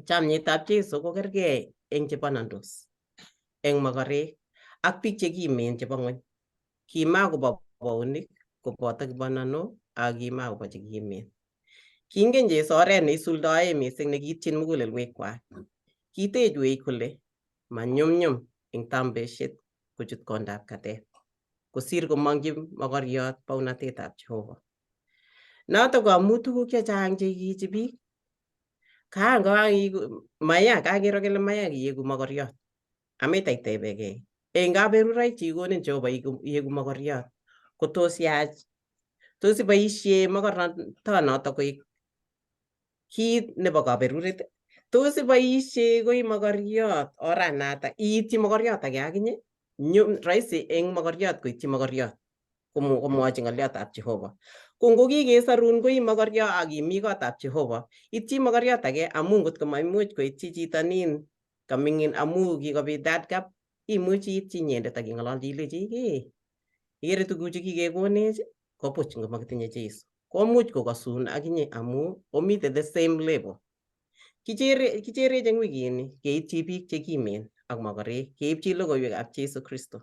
Chamnyetab Jesu ko kergei eng chebanandos, eng mokorek ak biik chekimen chebo ng'weny. Kimakobo bounik koboto kibananok ak kimakobo chekimen. Kingen Jesu oret neisuldoe mising nekiityin mugulelwekwak. Kitechwech kole manyumnyum eng tambesiet kochut kondab katet kosir komongyi mokoriot baunatetab Jehova. Notok ko amu tuguk chechang cheikichi biik. Maya kakiro kele maya ieku mokoriot. Ametach itebekei. Eng kaberuroik chekikonin Jehova ieku mokoriot ko tos yach tos iboisie mokornotonotok koek kit nebo kaberuret? Tos iboisie koi mokoriot oranatak iityi mokoriot age akinye? Rahisi eng mokoriot koityi mokoriot komwochi ng'oliotab Jehova. Ko ngo kikesarun koi mokorio ak imi kotab Jehova, ityi mokoriot age amu ngot ko maimuch koityi chito nin kaming'in amu kikobit that gap, imuchi ityi inyendet ak ing'ololchi ilechi ikere tuguchu kikekonech ko buch ngomakitinye Jesu. Komuch kokosun akinye amu omite the same level. Kicherech eng wikini keityi biik chekimen ak mokorek, keipchi logoiwekab Jesu Kristo.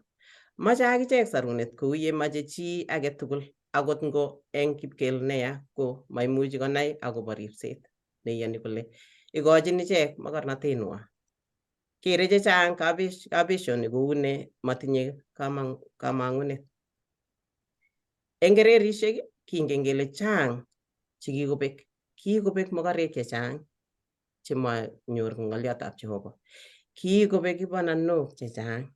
Moche akichek sarunet kou ye moche chi age tugul akot ngo eng kipkel neya ko maimuchi konai akobo ripset neiyoni kole ikochin ichek mokornotenwa. Kere chechang kabeshoni kou ne matinye kamang'unet. Eng kererishek kingen kele chang chekikobek, kikobek mokorek chechang chemanyor ng'oliotab Jehova. Kikobek kibananok chechang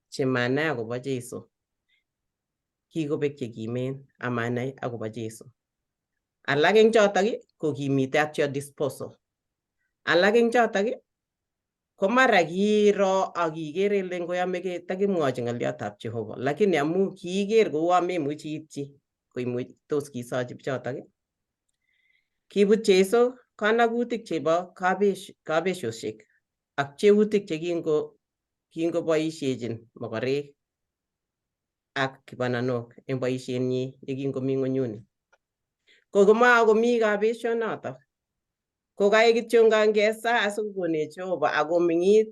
chemanai akobo Jesu. Kikobek chekimen amanai akobo Jesu. Alak eng chotok ko kimite at your disposal. Alak eng chotok ko mara kiiro ak ikere ile ngoyome takimwochi ng'olyotab Jehova, lakini amu kiiker kouon memuchi ityi koimuch tos kisochi bichotok. Kibut Jesu kanakutik chebo kabesiosiek ak pcheutik che kingoboisiechin mokorek ak kibananok eng boisienyi yekingomi ng'wenyuni. Ko komakomi kabesionotok, ko kaek kityongan kesaa asikokonech Jehova akoming'it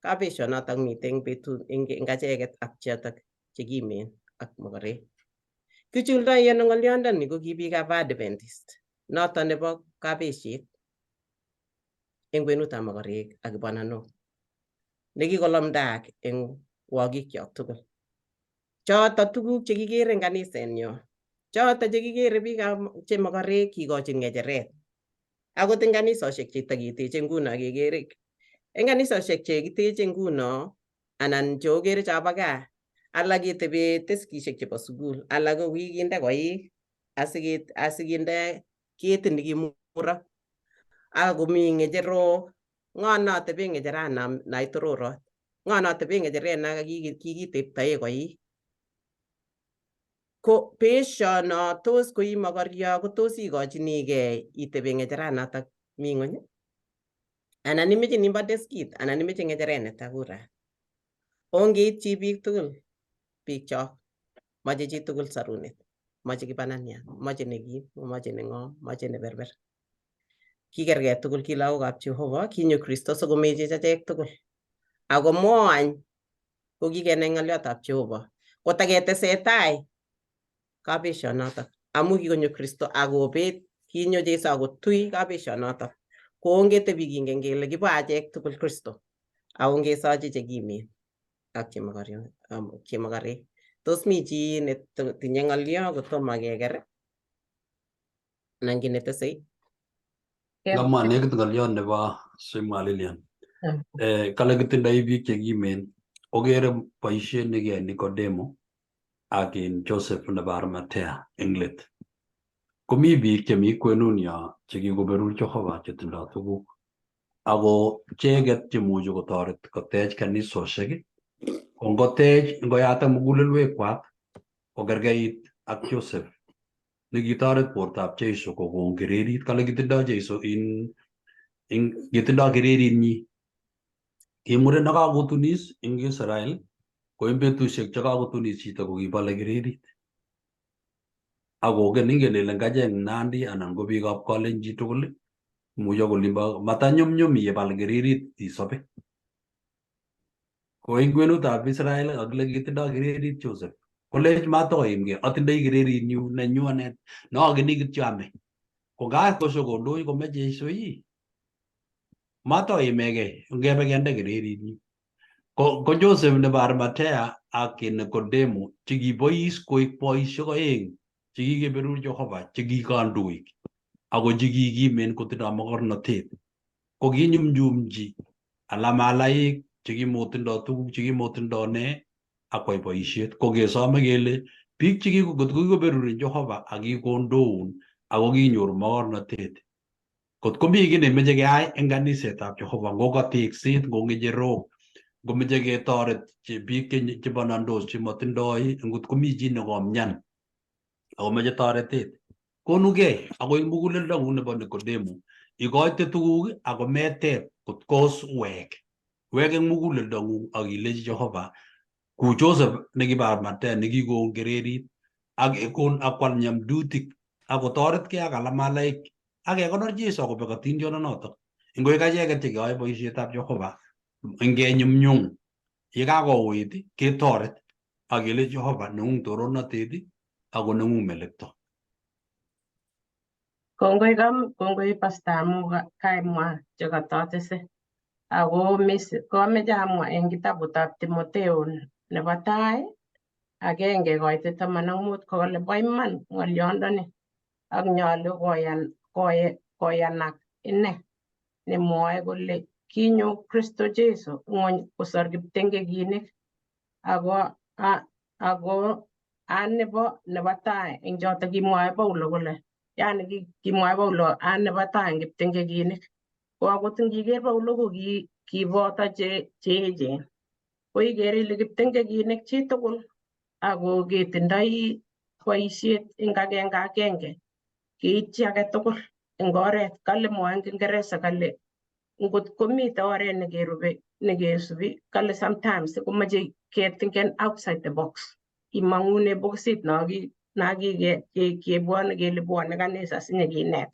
kabesionotok mitei eng betut eng acheket ak chotok chekimen ak mokorek. Kichuldoi ano ng'olyondoni ko ki biikab Adventist noto nebo kabesiet eng kwenutab mokorek ak kibananok nekikolomdaak eng wokikyok tugul. Choto tuguk chekikere eng kanisenyo, choto chekikere biikab chemokorek kikochin ng'echeret. Akot eng kanisosiek chetaketeche nguno kekere eng kanisosiek chekiteche nguno anan cheokere chobo gaa alak ketebe teskishek chebo sukul, alak ko kikinde koik asikinde ketit nekimurok ak komi ng'echerok. Ng'o notebe ng'echeran naitororot? Ng'o notebe ng'echeret na kikiteptoe koik? Ko beshono tos koi mokoryo ko tos ikochinikei itebe ng'echeranotok mi ng'weny? Anan imeche nimbo deskit anan imeche ng'echeret netakura? Ongeityi biik tugul biikchok. Moche chitugul sarunet, moche kibananiat, moche nekim, moche neng'om, moche neberber. Kikerkei tugul ki lagokab Jehova, kinyo Kristo sikomechech achek tugul. Ako mo any ko kikenai ng'olyotab Jehova. Kotaketesetai kabesionotok amu kikonyo Kristo akobet, kinyo Jesu akotui kabesionotok. Ko ongetebi kingen kele kibo achek tugul Kristo ako ngesochi chekimen ak chemokorek. Tos mi chi netinye ng'olyo kotomo keker anan kiy netesei? Ngamwa nekit ng'olyon nebo Simwa Lilian. Kale kitindoi biik chekimen okere boisiet nekiyai Nikodemo ak in Joseph nebo Arimathea eng let. Komi biik chemi kwenun yo chekikoberur Jehova chetindoi tuguk ako icheket chemuchi kotoret kotech kanisosiek ko ngotech ngoyatak mugulelwekwak kokerkeit ak Joseph nekitoret bortab Jesu kokon kererit. Kale kitindoi Jesu in kitindoi kererinyi. Ki muren nekakotunis eng Israel ko eng betusiek chekakotunis chito ko kibole kererit. Akoken ingen ile ngacheng Nandi anan ko biikab Kalenjin tugul imuche kolimbo matanyumnyum yebal kererit isobe. Ko eng kwenutab Israel kakile kitindoi kererit Joseph. Kolech matoimgei atindoi kereritnyu nenyu ane noakeni kityo ame. Ko ngakosokondoi kome Jesu ii matoimegei ngebe kende kereritnyu. Ko Joseph nebo Arimathea ak Nikodemo chekibois koik boisiek oeng chekikeberur Jehova chekikandoik ako chekikimen kotindoi mokornotet ko kinyumnyumchi alamalaik chekimotindoi tuguk chekimotindoi ne akwai boisiet. Ko kesome kele biik chekikoberurin Jehova ak kikondoun ako kinyor mokornotet. Kot komi kiy nemeche keyai eng kanisetab Jehova, ngo ka tekset, ngo ng'echerok, ngomeche ketoret biik chebanandos chemotindoi, ngot komi chi nekomian akomeche toretet, konugei akoik muguleldong'ung nebo Nikodemo. Ikoite tuguk ako meteb kot koswek. Wek eng muguleldong'ung ak ilechi Jehova ku Joseph nekibo Arimathea nekikon kererit ak kon akwal nyamdutik ak kotoretkei ak alamalaik ak kekonor Jesu akobek atindiondenotok. Ngoik acheket chekeyoe boisietab Jehova ngenyumnyum yekakouit ketoret ak kele Jehova neng'ung torornatet ako neng'ung melekto. Kongoi kongoi Pastor amu kaimwa chekatotese. Ako komeche amwa eng kitabutab Timotheo nebo tai 1:15 ko kole bo iman ng'olyondoni ak nyolu koyanak ine nemwoe kole kinyo Kristo Jesu ng'wony kosor kiptengekinik ako An nebo tai eng choto kimwoe Paulo kole yani kimwoe Paulo an nebo tai eng kiptengekinik. Ko akot ngiker Paulo ko kiboto che echen. Ko ikere ile kiptengekinik chitugul ako ketindoi boisiet eng agenge agenge keityi age tugul eng oret. Kale mwoe eng Kiingereza kale ngot komite oret nekerube nekesubi kale sometimes komoche kethinken outside the box. Imangune boxit no kikebwone kele bwone kanisa sinyekinet.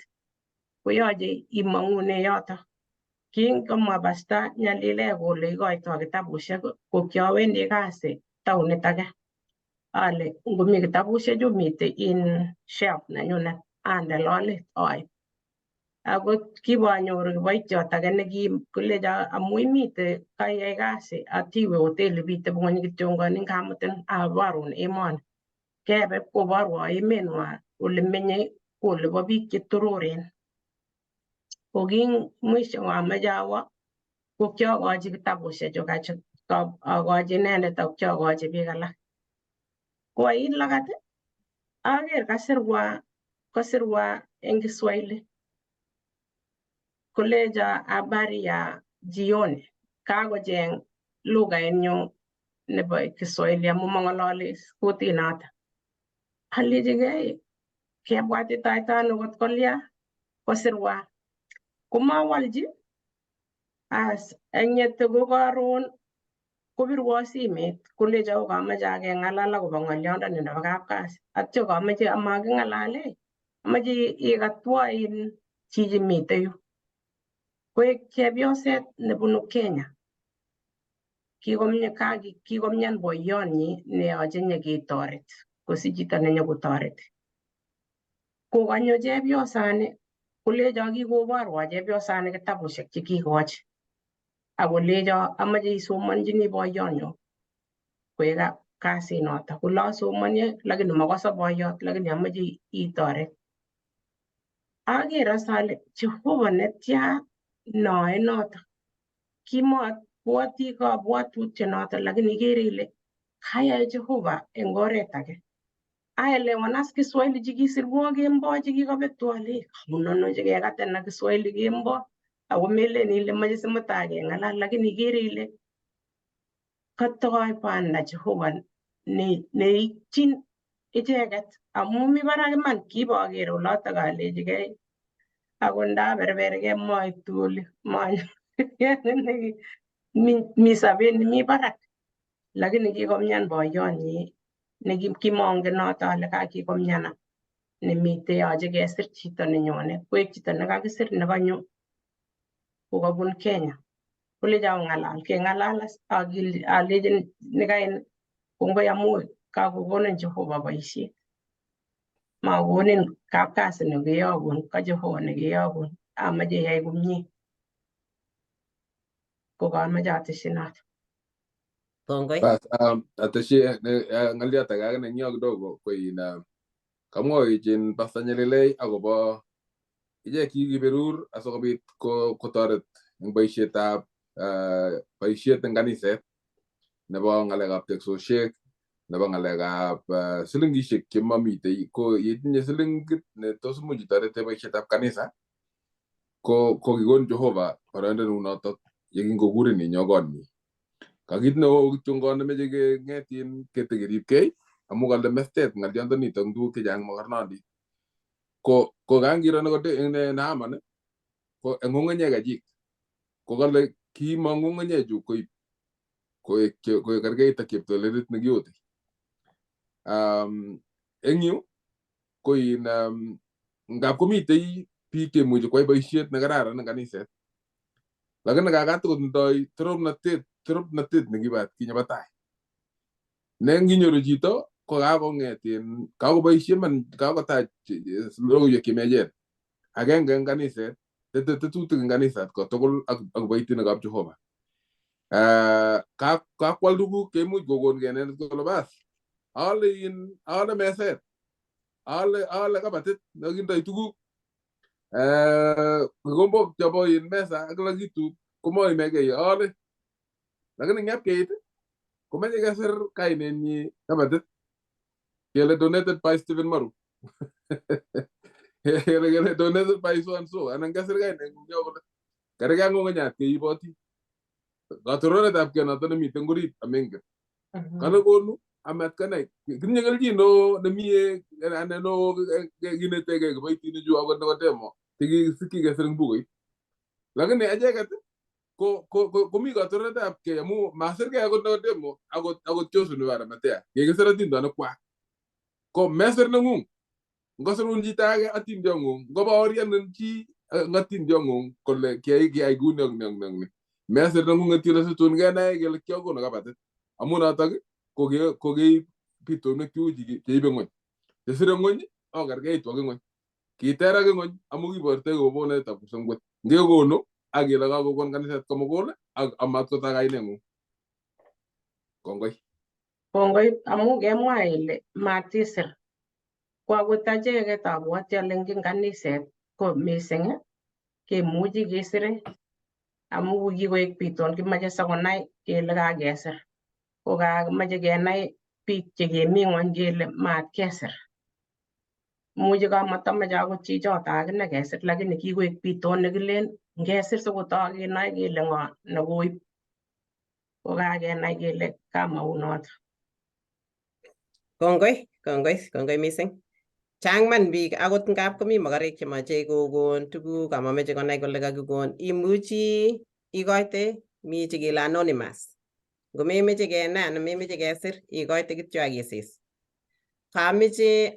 Koyoche imangune yoto. Kingomwa Pastor Nyalilek kole ikoitoi kitabushek ko kiowendi kasi taonit age. Ale ngomi kitabushechu mitei in shelf nenyunet ande lolet oib. Ako kibanyoru kiboitiot age nekikolecho amu imite kaiyai kasi atiwe hoteli bitebung'ony kityongon kamutin aborun emoni. Kebe koborwo emenwa ole menye ko olebo biik chetororen. Ko kin mwisho amoche awo ko kiokochi kitabushechu akochi inendet ak kiokochi biik alak. Ko ait lagat aker kasirwa eng Kiswahili kolecho habari ya jioni. Kakocheng lughainyu nebo Kiswahili amu mong'ololi kutinoto. Alechigei kebwatitaito ano kot kolya kosirwa. Komawolchi as eng yet ko karon kopirwo simet kolecho kamoche keng'alal akobo ng'olyondoni nebo kapkasi. Atyo kamoche amaking'alale amoche ikatwo in chichi mitei yu. Koek chepyoset nebunu Kenya. Kikomyan boyonyi neyoche nyeketoret kosich chito nenyokotoreti. Kokanyo chepyosani kolecho kikoborwo chepyosani kitabushek chekikochi. Akolecho amoche isomonjini boyonyu koek kasinoto. Kole asomoni lakini mokoso boyot lakini amoche itoret. Aker as ale Jehova netya noe noto. Kimobwoti kabwatutyonoto lakini ikere ile kayai Jehova eng oret age. Aelewan as Kiswahili chikisirwo kemboi chikikobetwo ale kabun ano chikekatena Kiswahili kemboi ako melen ile moche simutai keng'alal lakini ikere ile katoi banda Jehova neityin icheket amu mi barak iman kiboker olotok alechigei ako ndaberberkei moitu oli manyo mi sobet nemi barak lakini kikomyan boyonyi nekimongen noto ale kakikomyana nemite yoche kesir chito nenyone koek chito nekakisir nekanyo kokabun Kenya kolecho ong'alal keng'alal as alechin nekain kongoi amu kakokonin Jehova boisiet makonin kapkasi nekeyokun ka Jehova nekeyokun amoche iyai komie ko kamoche atesyi noto. Kongoi. Bas, ateshi ng'oliot age ake nenyo kidogo ko in kamwowechin Pastor Nyalilei akobo ichek kikiberur asikobit kotoret eng boisietab boisiet eng kaniset nebo ng'alekab teksosiek nebo ng'alekab silingishek chemomitei ko yetinye silingit ne tos imuch itorete boisietab kanisa ko kikon Jehova boroindo neunotok yekingokurin inyo konyi. Ka kit neo kityongon nemeche keng'etin ketekeripkei amu kale mestet ng'olyondonito eng tuguk chechang mokornondit. Ko kangiro Naaman ko eng ng'ung'unyek kechik ko kale kimong ng'ung'unyechu koib koek kerkeit ak cheptolelit nekiyote. Eng yu ko in ngap komitei biik chemuchi kwai boisiet nekararan eng kaniset lakini kakatokotindoi torornatet nekibo atkinye bo tai ne nginyoru chito ko kakong'et in kakoboisie man kakotach logoiwek chemiachen agenge eng kaniset tetutik eng kaniset kotugul ak kiboitinikab Jehova. Kakwal tuguk cheimuch kokongei inendet kole bas aale in aale meset aale kabatit nekindoi tuguk kikombok chebo in mesa ak kila kitu komoimegei aale lakini ngap keit komeche kesir kainenyi kabatit. Kele donated by Stephen Maru. Kele donated by so and so anan kesir kaineng'ung yo kole kerkei ak ng'ung'unyat keiboti. Katororetab kei noto nemiten orit amengen. Kanekonu amat kanai. Kitinye kelchin neo nemie anan neo kinetegei kiboitinichu akot Nikodemo chekisikyi kesir eng bukuit. Lakini acheket ko komi katororetab kei amu masirgei akot Nikodemo akot Joseph nebo Arimathea. Kikisir atindonik kwak. Ko mesir neng'ung. Ngosirun chito age atindiong'ung, ngobaorianin chi eng atindiong'ung kole kiyai kuni ak ni ak ni ak ni. Mesir neng'unget kele situn kenai kele kiakonu kabatit. Amu notok ko keib bitonwek cheu cheibe ng'weny. Chesire ng'weny okerkeitu ak ng'weny. Kiter ak ng'weny amu kibortoi kobonetab kipsengwet. Ngekonu ak kele kakokon kaniset komugul ak amat kotak kaineng'ung. Kongoi. Kongoi amu kemwa ile matisir. Ko akot acheket abwoti ale eng kaniset ko mising kemuchi kesire amu kikoek biton kimoche sikonai kele kakesir. Ko kakimache kenai biik chekemi ng'wony kele mat kesir. Imuchi kamatamoche akot chichoto akine kesir lakini kikoek biton nekilen ngesir sikotok kenoe kele ng'o nekoib. Ko kakenai kele kamaunoto. Kongoi, kongoi, kongoi mising. Chang man biik akot ngap komi mokorek chemoche kokon tuguk amameche konai kole kakikon imuchi ikoite mi chekele anonymous. Ngomemeche kenai anan memeche kesir ikoite kityo ak isis. Kameche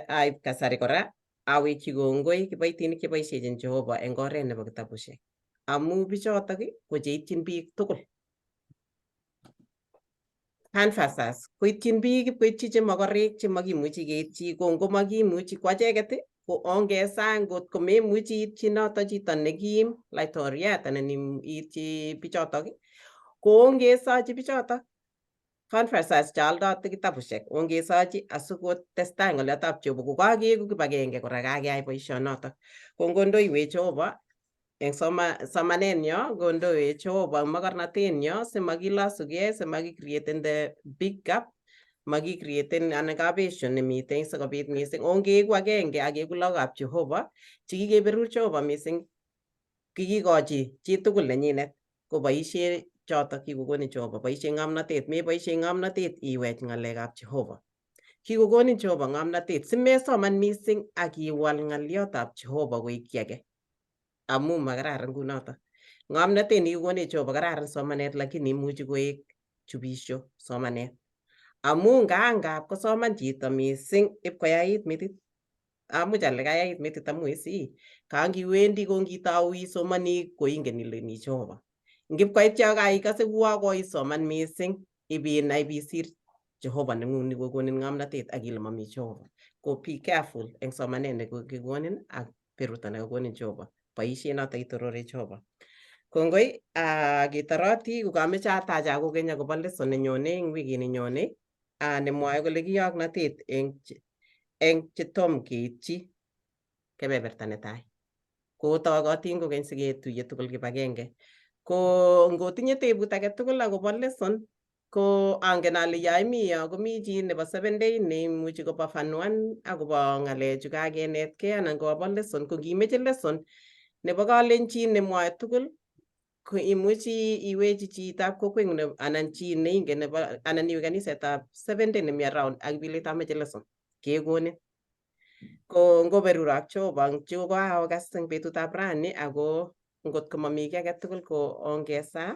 aib kasari kora awekyi kongoi kiboitinik cheboisiechin Jehova eng oret nebo kitabushek. Amu bichotok ko cheityin biik tugul. Canvassers koityin biik koityi chemokorek chemakimuchi keityi ko ngomakimuchi ko acheket ko ongesaa ngot komemuchi iityi noto chito nekim laitoriat anan iityi bichotok ko ongesochi bichotok canvassers cheoldoti kitabushek ongesochi asikotestai ng'oliotab Jehova ko kakeku kibagenge kora kakeyai boisionotok. Ko ngondoiwech Jehova eng somanenyo, ngondoiwech Jehova eng mokornotenyo simakilosugei, simakicreaten the big gap, makicreaten anan kabesho nemitei sikobit mising ongeeku agenge akeku lagokab Jehova chekikeberur Jehova mising kikikochi chitugul nenyinet koboisie chotok kikokonin Jehova, boisie ng'omnotet, meboisie ng'omnotet iwech ng'alekab Jehova. Kikokonin Jehova ng'omnotet simesoman mising ak iwal ng'oliotab Jehova koik kiy age amu makararan kunoto. Ng'omnotet nekikokonech Jehova kararan somanet lakini imuchi koek chubisho somanet. Amu ngangap kosoman chito mising ipkoyait metit. Amuch ale kayait metit amu isi kangiwendi ko ngitou isomoni koingen ile mi Jehova. Ngipkoit yo kaikase uo koisoman mising ibinai ibisir Jehova neng'ung nikokonin ng'omnotet ak ile mami Jehova. Ko be careful eng somanet nekikonin ak berurto nekakonin Jehova. Boisien noto itorore Jehova. Kongoi ketoroti kokameche atach kokeny akobo lesson nenyone eng wikit nenyone nemwoe kole kiyoknotet eng chetom keityi kebeberta netai. Kotokotin kokeny siketuiye tugul kibagenge. Ko ngotinye tebut age tugul akobo lesson ko angen ale yo imi yo komi chi nebo 7 day neimuchi kopafanuan akobo ng'alechu kakenetkei anan kobo lesson. Ko ngimeche lesson nebo kalenjin nemwoe tugul ko imuchi iwechi chitab kokweng'ung anan chi neingen nebo anan iwe kanisetab 7 day nemi around ak ibilei amoche lesson kekonin. Ko ngoberurok Jehova chu koaokas eng betutab rani ako ngot komami kiy age tugul ko ongesaa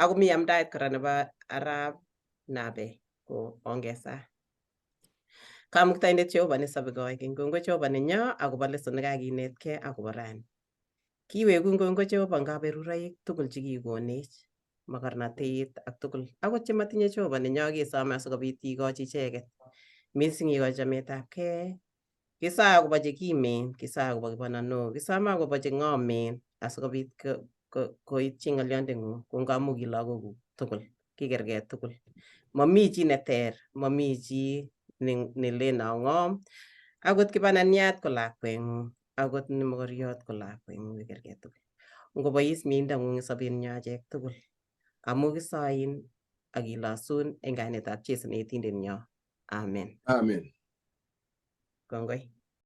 ako mi amdaet kora nebo arap Nabe ko ongesaa. Kamuktaindet Jehova nesobe koikeny, kongoi Jehova nenyo akobo lesson nekakinetkei akobo rani. Kiwekun kongoi Jehova eng kaberuroik tugul chekikonech mokornotet ak tugul akot chematinye Jehova nenyo kesome asikobit ikochi icheket mising ikochi chametabgei. Kisoe akobo chekimen, kisoe akobo kibananok, kisome akobo cheng'omen asikobit koityi ng'olyondeng'ung ko ngamu ki lagokuk tugul kikerkei tugul. Mami chi neter, mami chi nelen ang'om, akot kibananiat ko lakweng'ung, akot ne mokoriot ko lakweng'ung kikerkei tugul. Ngobois miendang'ung eng sobenyo achek tugul amu kisoin ak kilosun eng kainetab Jesu neetindenyo. Amen. Amen. Kongoi.